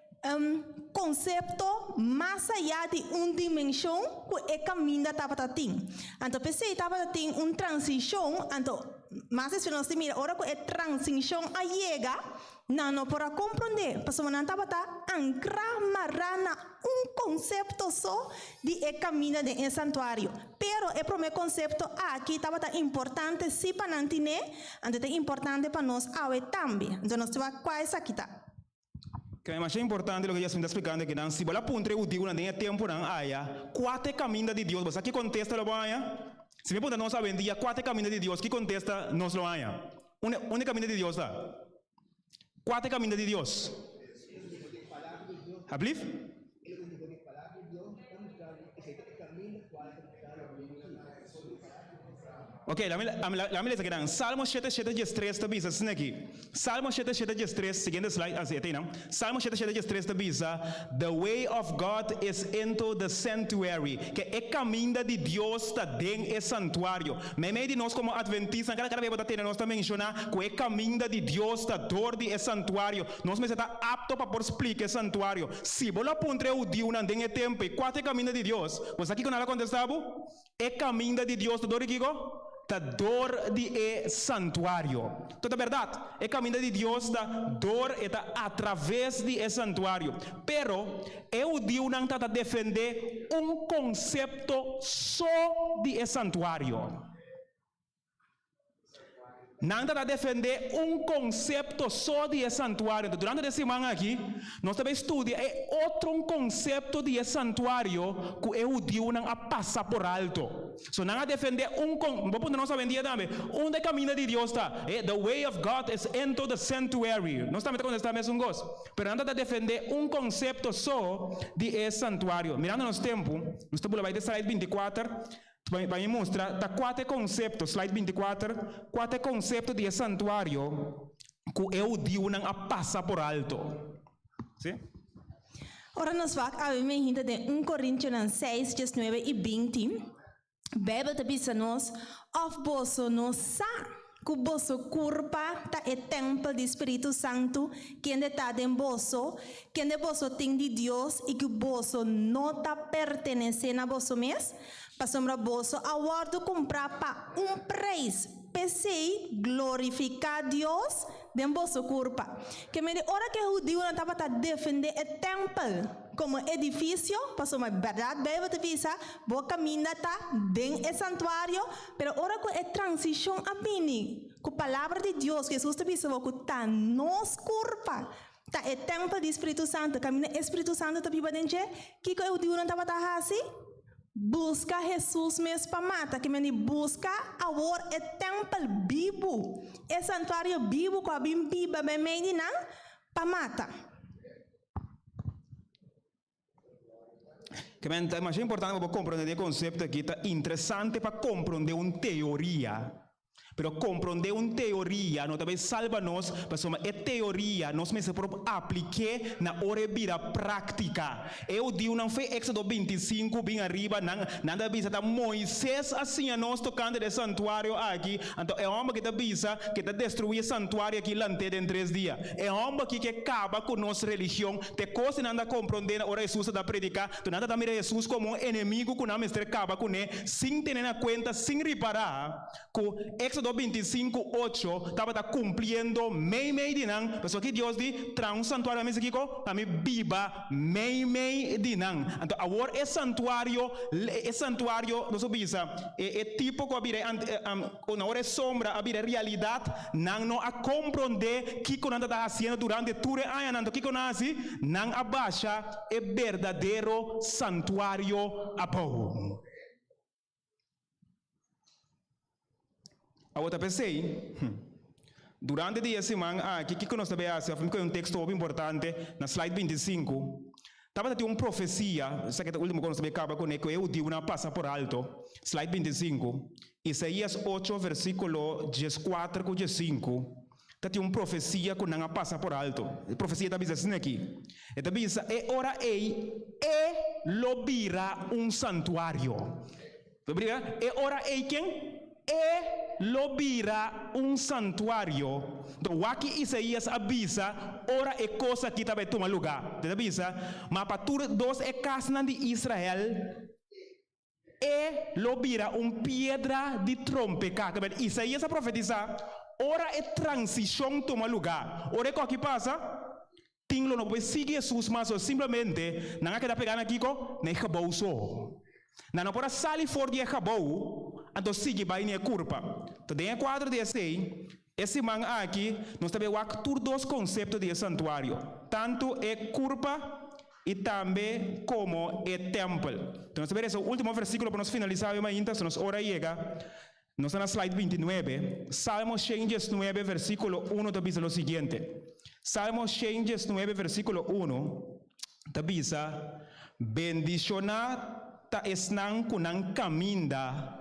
konsepto mas ayá di un dimenshon ku e kaminda tabata tin. Anto p'esei tabata tin un transishon, anto mas despues nos ta mira ora ku e transishon a yega, Nan no por a komprondé, pasobra nan tabata ankrá mará na un konsepto so di e kaminda den e santuario. Pero e promé konsepto aki tabata importante sí pa nan tiné, anto ta importante pa nos awe tambe. Anto nos ta wak kua esaki ta. Kende masha importante loke Yasmin ta splikando aki nan. Si bo la puntra e hudiunan den e tempunan aya, kua ta e kaminda di Dios? Bo sa ki kontesta lo bo haña? Si mi puntra nos awendia kua ta e kaminda di Dios, ki kontesta nos lo haña? Unda e kaminda di Dios ta? Kua ta e kaminda di Dios? Ablief? Ok, lami lesa kinan. Salmo shete shete diestres ta bisa asina aki. Salmo shete shete diestres, siguiente slide, ah si, e ta einan. Salmo shete shete diestres ta bisa, The way of God is into the sanctuary. Ke e kaminda di Dios ta den e santuario. Meimei di nos komo Adventistanan, kada kada bes bo ta tende nos ta menshoná ku e kaminda di Dios ta dor di e santuario. Nos mester ta apto pa por splika e santuario. Si bo lo a puntra e hudiunan den e tempu ei kua ta e kaminda di Dios, bo sa kiko nan lo a kontestá bo? E kaminda di Dios ta dor di kiko? Ta dor di e santuario. To ta bèrdat, e kaminda di Dios ta dor, e ta atraves di e santuario. Pero, e hudiunan ta ta defendé un konsepto so di e santuario. Nan ta ta defendé un konsepto so di e santuario. Enton, durante di e siman aki, nos ta bai studia e otro un konsepto di e santuario ku e hudiunan a pasa por alto. So, nan a defendé un kon, bo puntra nos awendia tambe, unda e kaminda di Dios ta? E, the way of God is into the sanctuary. Nos tambe ta kontestá mesun kos. Pero nan ta ta defendé un konsepto so di e santuario. Mirando nos tempu, nos ta bula bai te slide 24. Pa mi mustra ta kua ta e konsepto, slide 24, kua ta e konsepto di e santuario ku e hudiunan a pasa por alto. Si? Ora nos wak awe mehinta den un Korintionan seis, diesnuebe i binti, Beibel ta bisa nos, Òf boso no sa ku boso kurpa ta e tèmpel di Spiritu Santu, kende ta den boso, kende boso tin di Dios i ku boso no ta pertenesé na boso mes? Pasobra boso a wòrdu kumprá pa un preis, p'esei glorifiká Dios den boso kurpa. Ke mende ora ku e hudiunan tabata defendé e tèmpel komo edifisio, pasobra bèrdat Beibel ta bisa, bo kaminda ta den e santuario, Pero ora ku e transishon a bini, ku Palabra di Dios, ku Hesus ta bisa bo ku ta nos kurpa ta e tèmpel di Spiritu Santu, kaminda e Spiritu Santu ta biba den dje, kiko e hudiunan tabata hasi? Buska Hesus mes pa mata, ke mende buska awor e tèmpel bibu, e santuario bibu ku a bin biba meimei di nan, pa mata. Ke men ta masha importante pa bo komprondé di e konsepto aki, ta interesante pa komprondé un teoria. Pero komprondé un teoria no ta bai salba nos, pasobra e teoria nos mester por aplik'é na ora e bira práktika. E hudiunan fe Éksodo 25 bin ariba, nan nan ta bisa ta Moises a siña nos tokante di e santuario aki, anto e hòmber aki ta bisa ke ta destruí e santuario aki lant'é den tres dia. E hòmber aki ke kaba ku nos religion, te kos di nan ta komprondé na ora Hesus ta ta prediká, to nan ta ta mira Hesus komo un enemigu ku nan mester kaba kuné sin tene na kuenta, sin ripará. Ku Éksodo 25, ocho tabata kumpliendo meimei di nan, pasobra ki Dios di, Traha un santuario pa mi, kiko? Pa mi biba meimei di nan. Anto awor e santuario, e santuario, nos por bisa, e e tipo ku a bira e na ora e sombra a bira realidat, nan no a komprondé kiko nan tabata hasiendo durante tur e añanan. Anto kiko nan a hasi? Nan a basha e berdadero santuario abou. Awor ta p'esei, durante di e siman aki, kiko nos ta bay hasi? Of mi kohe un teksto hopi importante na slide 25. Tabata tin un profesia, esaki ta ultimo ku nos ta bay kaba kuné, ku e hudiunan a pasa por alto. Slide 25, Isaías ocho versíkulo dieskuater ku diesinku, ta tin un profesia ku nan a pasa por alto. E profesia ta bisa asina aki, e ta bisa, E ora ei e lo bira un santuario. E ora ei ken? E lo bira un santuario. Enton wak ki Isaías a bisa ora e kos aki ta bai tuma lugá. E ta bisa, Ma pa tur dos e kasnan di Israel, E lo bira un piedra di trompeká. Kebel Isaías a profetisá, ora e transishon tuma lugá, ora e koki pasa, tin lo no por sigui Hesus mas o simplemente nan a keda pegá na kiko? Na e gebou so. Nan no por a sali for di e gebou anto sigui bai na e kurpa. Ta den e kuadro di esei, e siman aki nos ta bai wak tur dos konsepto di e santuario, tantu e kurpa i tambe komo e tèmpel. Enton nos ta bai resa un último versíkulo pa nos finalisá awe mainta, so nos ora a yega. Nos ta na slide 29. Salmo 119 versíkulo uno ta bisa lo siguiente. Salmo 119 versíkulo uno ta bisa, Bendishoná ta esnan ku nan kaminda.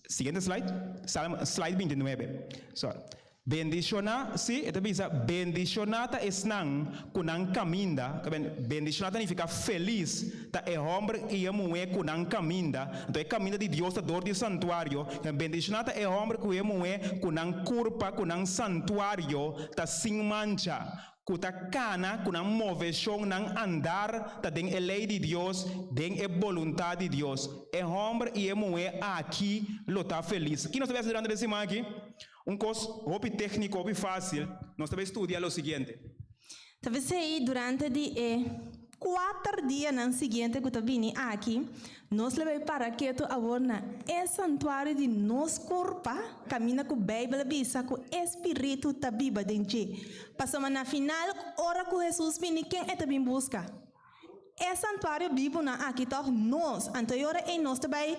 Siguiente slide. Salmo, slide 29. Sorry. Bendishoná, sí, e ta bisa, bendishoná ta esnan ku nan kaminda, ta ben, bendishoná ta nifiká felis ta e hòmber i e muhé ku nan kaminda, anto e kaminda di Dios ta dor di e santuario, bendishoná ta e hòmber ku e muhé ku nan kurpa, ku nan santuario ta sin mancha, ku ta kana ku nan moveshon, nan andar ta den e lei di Dios, den e boluntat di Dios. E hòmber i e muhé aki lo ta felis. Ki nos ta bai hasi durante di e siman aki? Un kos hopi tékniko, hopi fásil, nos ta bai studia lo siguiente. Ta p'esei durante di e kuater dianan siguiente ku ta bini aki, nos lo bai para ketu awor na e santuario di nos kurpa, kaminda ku Beibel a bisa ku e spiritu ta biba den dje. Pasobra na final, ora ku Hesus bini, ken e ta bin buska? E santuario bibunan aki tòg nos. Anto e ora ei nos ta bai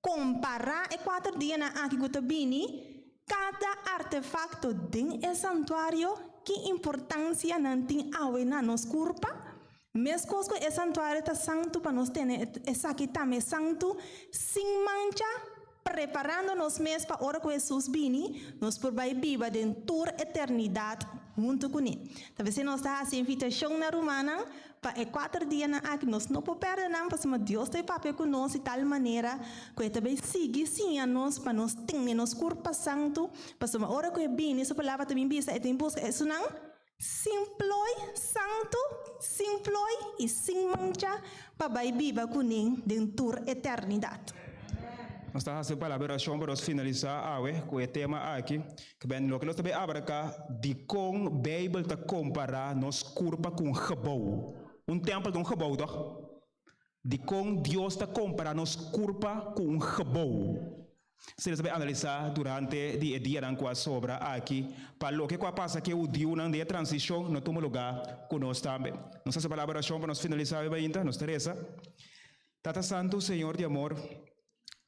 Kompará e kuater dianan aki ku ta bini, kada artefakto den e santuario, ki importansia nan tin awe na nos kurpa? Meskos ku e santuario ta santu pa nos tene esaki tambe santu, sin mancha, preparando nos mes pa ora ku Hesus bini, nos por bai biba den tur eternidat huntu kuné. Ta p'esei nos ta hasi invitashon na rumannan Pa e kuater dianan aki nos no por pèrdè nan pasobra Dios ta e papia ku nos di tal manera ku e ta bai sigui siña nos pa nos tene nos kurpa santu, pasobra ora ku e bini su palabra ta bin bisa e ta bin buska esunnan sin ploi, santu, sin ploi i sin mancha pa bai biba kuné den tur eternidat. Nos ta hasi un palabra di orashon pa nos finalisá awe ku e tema aki. Ke ben loke nos ta bay abarca dikon Bijbel ta compara nos curpa cu un gebouw. Un tempel ta un gebouw toch? Dikon Dios ta compara nos curpa cu un gebouw? Esei nos ta bay analisa durante di e dianan cu a sobra aki pa loke cu a pasa cu e hudiunan den e transicion no tuma lugar cu nos tambe. Nos ta haci palabra oracion pa nos finalisa awe mainta. Nos ta reza. Tata Santu, Señor di amor,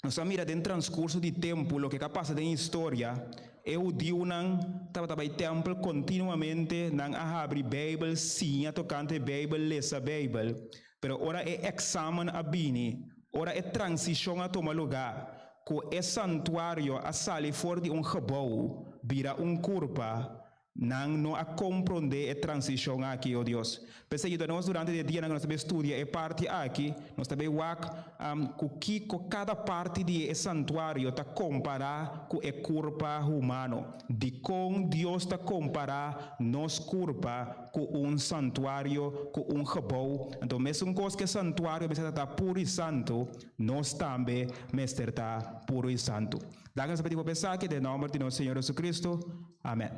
nos a mira den transkurso di tempu loke ka pasa den historia, e hudiunan tabata bai tèmpel kontinuamente, nan a habri Beibel, siña tokante Beibel, lesa Beibel. Pero ora e eksamen a bini, ora e transishon a tuma lugá, ku e santuario a sali for di un gebou bira un kurpa, Nan no a komprondé e transishon aki, o Dios. P'esei yuda nos durante di e dianan ku nos ta bai studia e parti aki, nos ta bai wak ku kiko kada parti di e santuario ta kompará ku e kurpa humano. Dikon Dios ta kompará nos kurpa ku un santuario, ku un gebou? Anto mesun kos ku e santuario mester ta puru i santu, nos tambe mester ta puru i santu. Danki nos a pidi bo pa esaki den nòmber di nos Señor Jesucristo. Amèn.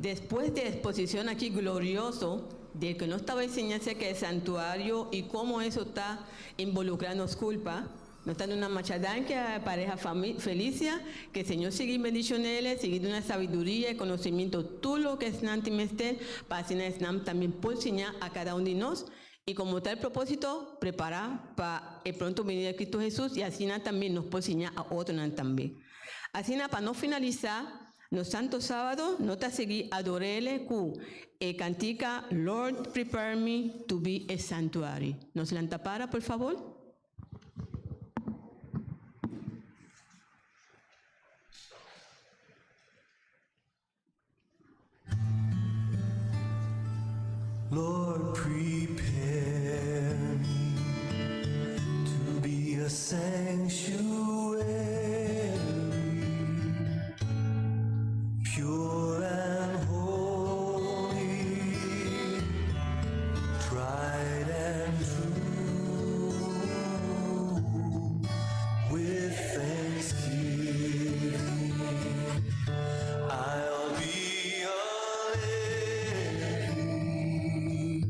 Despues di e exposicion aki glorioso del que nos taba enseña acerca del santuario y como eso ta involucra nos culpa, nos ta duna masha danki a e pareha Felicia, que Señor sigui bendicionele, sigui duna sabiduria y conocimiento tur loke esnan tin mester pa asina esnan también por siña a cada un di nos y como tal propósito prepara pa e pronto venida de Cristo Jesús y asina también nos por siña a otronan tambe. Asina pa no finalisa nos Santo Sábado no ta sigui adorele cu e cantica Lord Prepare Me to Be a Sanctuary. Nos lanta para por favor. Lord prepare me to be a sanctuary Pure and holy Tried and true With thanksgiving I'll be a living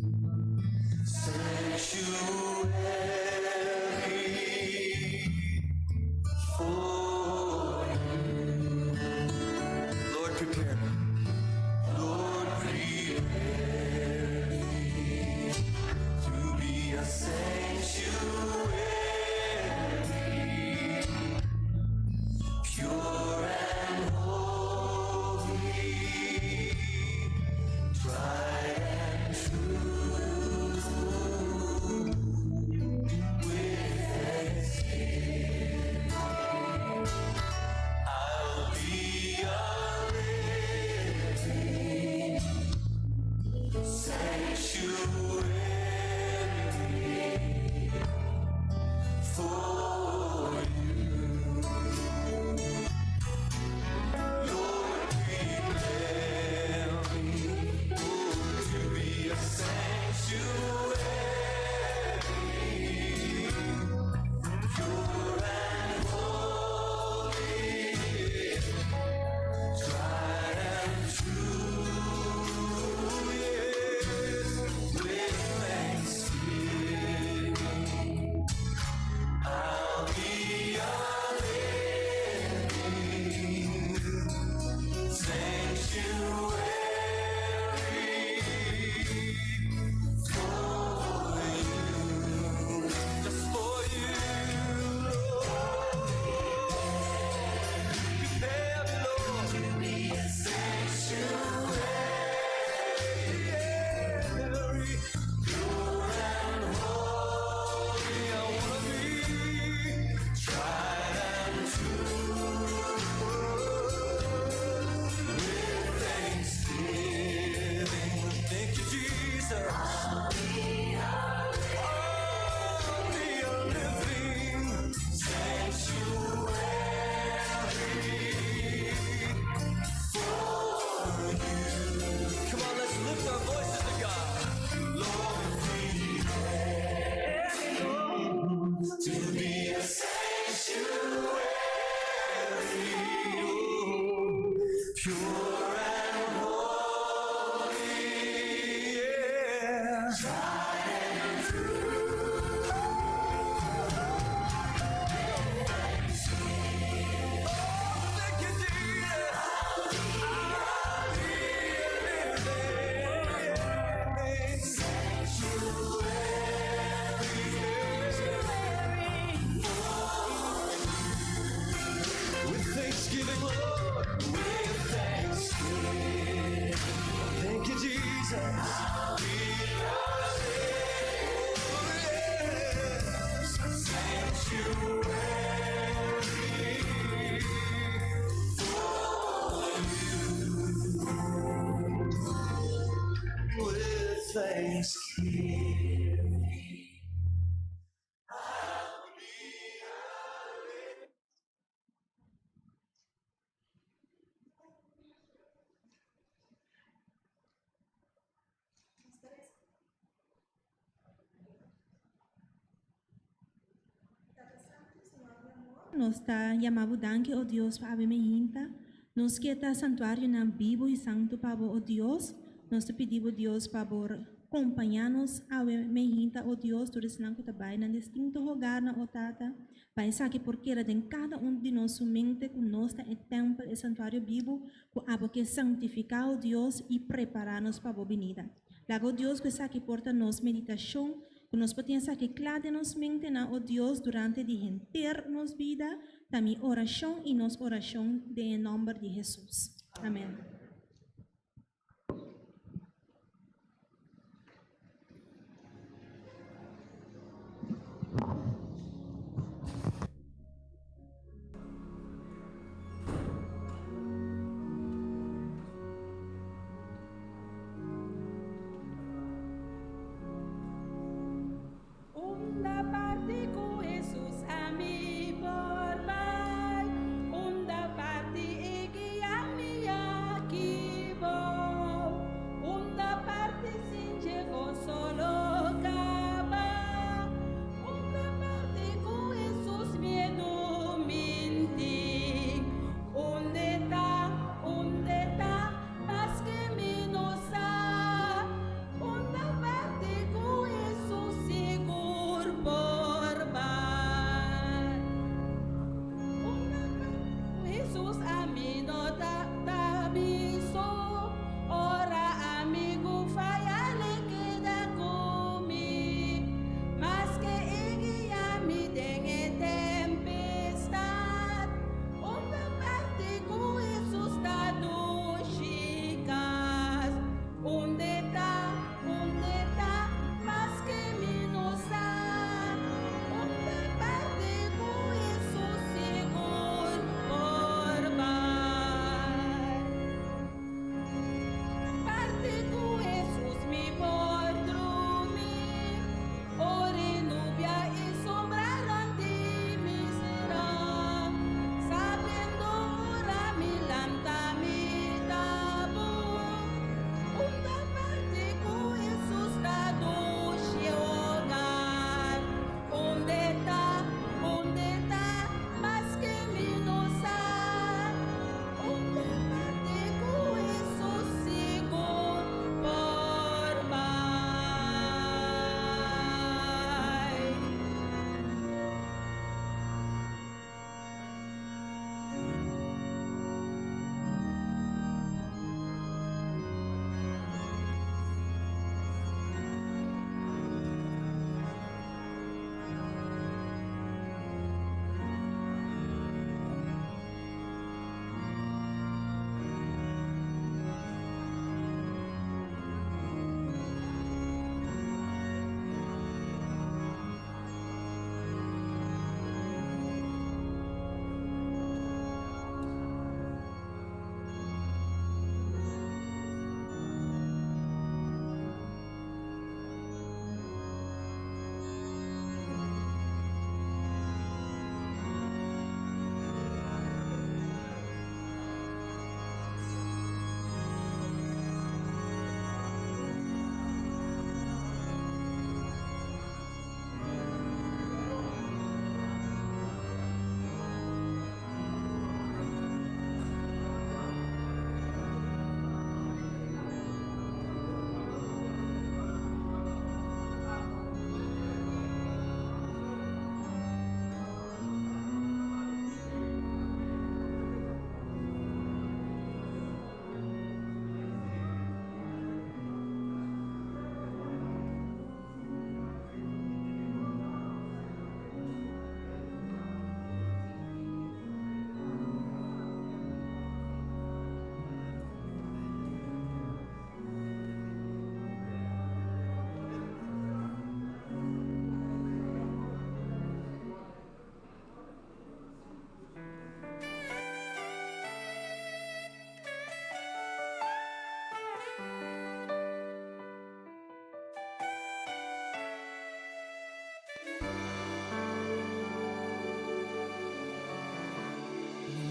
Nos ta yama Bo danki, o Dios, pa awe meinta. Nos ke ta santuarionan bibu i santu pa Bo, o Dios. Nos ta pidi Bo, Dios, pa Bo kompañá nos awe meinta, o Dios, tur esnan ku ta bai nan distinto hogarnan, o Tata, pa esaki por keda den kada un di nos su mente ku nos ta e tèmpel, e santuario bibu ku Abo ke santifiká, o Dios, i prepará nos pa Bo binida. Laga, o Dios, ku esaki por ta nos meditashon, ku nos por tin esaki kla den nos mentenan, o Dios, durante di henter nos bida, ta mi orashon i nos orashon den e nòmber di Hesus. Amèn. Unda parti ku Hesus ami por bai, unda parti e guia mi aki bou, unda parti sin dje goso lo kaba, unda parti ku Hesus miedu min tin, unde ta, unde ta, maske mi no sa, unda parti ku Hesus sigur por bai. Unda parti ku Hesus ami no ta ta mi so, ora amigu faya l'e keda ku mi, maske e guia mi den e tempestat, unda parti ku Hesus ta dushi kas, unde ta, unde ta, maske mi no sa, unda parti ku Hesus sigur por bai. Parti ku Hesus mi por drumi, ora e nubia i sombra rònt di mi sera, sabiendo ora mi lanta mi ta bon, unda parti ku Hesus ta dushi hogar, unde ta, unde ta, maske mi no sa, unda parti ku Hesus sigur por bai.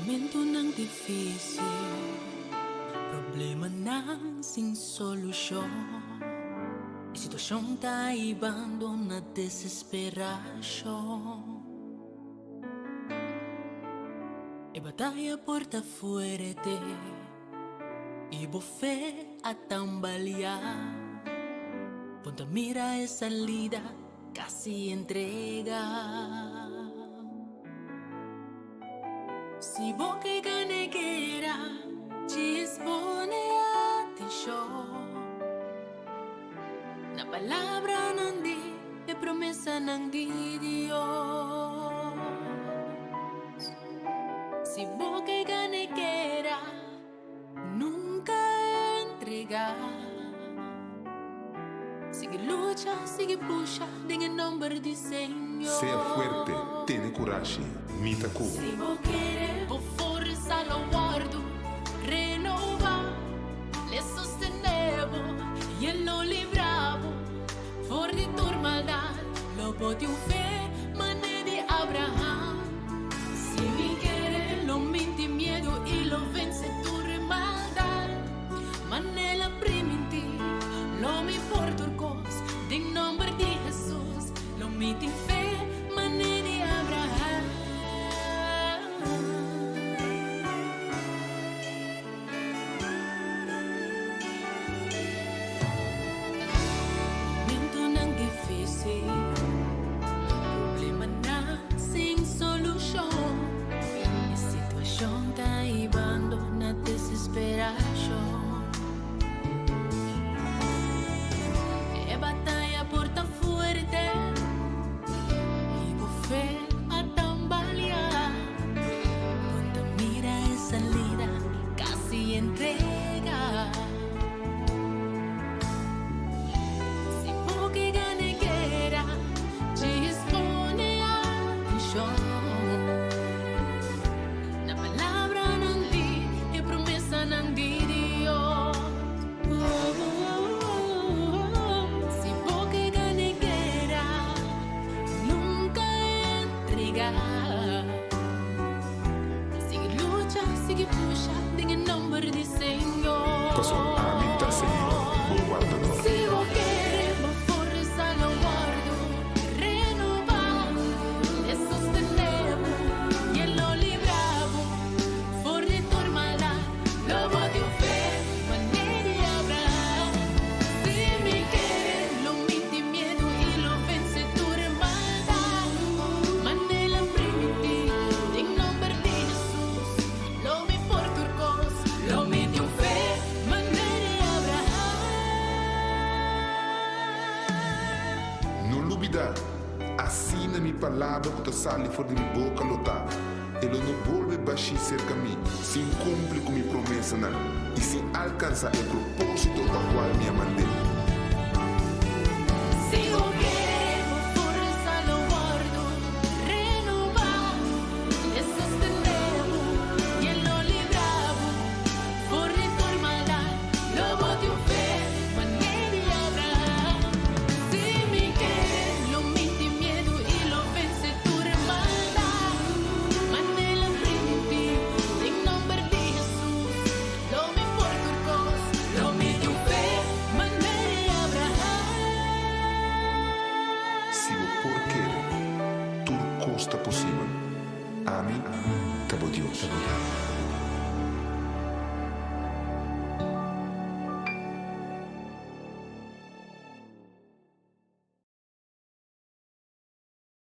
Momentonan difísil, problemanan sin solushon. E situashon ta hibando na desesperashon. E bataya por ta fuerte i bo fe a tambaleá. Bo ta mira e salida, kasi entregá. Si bo ke gana e guera, djis pone atenshon na palabranan di e promesanan di Dios. Si bo ke gana e guera, nunka entregá. Sigui lucha, sigui pusha den e nòmber di Señor. Sea fuerte, tene kurashi, mi ta ku bo. Si bo kere, bo forsa lo wòrdu renobá. L'e sostené bo i e lo libra bo for di tur maldat. Lo bo tin un fe manera di Abraham. Si mi kere, lo minti miedu i lo vense tur maldat. Manera primintí, lo mi por tur kos den nòmber di Hesus. Lo mi tin fe manera di Abraham. Momentonan difísil, problemanan sin solushon. E situashon ta hibando na desesperashon. E bataya por ta fuerte i bo fe a tambaleá. Bo ta mira e salida, kasi entrega. Si bo ke gana e guera, djis pone atenshon na palabranan di e promesanan di Dios. Si bo ke gana e guera, nunka entregá. Sigui lucha, sigui pusha den e nòmber di Señor. Pasobra ami ta Señor, bo Wardador. Si bo kere, bo forsa lo wòrdu renobá. E sostené bo i e lo libra bo for di tur maldat. Lo bo tin un fe manera di Abraham. Si mi kere, lo minti miedu i lo vense tur maldat. Manera primintí, den nòmber di Hesus. Lo mi por tur kos, lo mi tin un fe manera di Abraham. No lubidá, asina mi palabra ku ta sali for di mi boka lo ta, e lo no bolbe bashí serka mi sin kumpli ku mi promesanan i sin alkansá e propósito pa kual mi a mand'é. Si bo kere, bo forsa lo wòrdu renobá. E sostené bo i e lo libra bo for di tur maldat. Lo bo tin un fe manera di Abraham. Si mi kere, lo minti miedu i lo vense tur maldat. Manera primintí, den nòmber di Hesus. Lo mi por tur kos, lo mi tin un fe manera di Abraham. Si bo por kere, tur kos ta posibel. Ami ta bo Dios.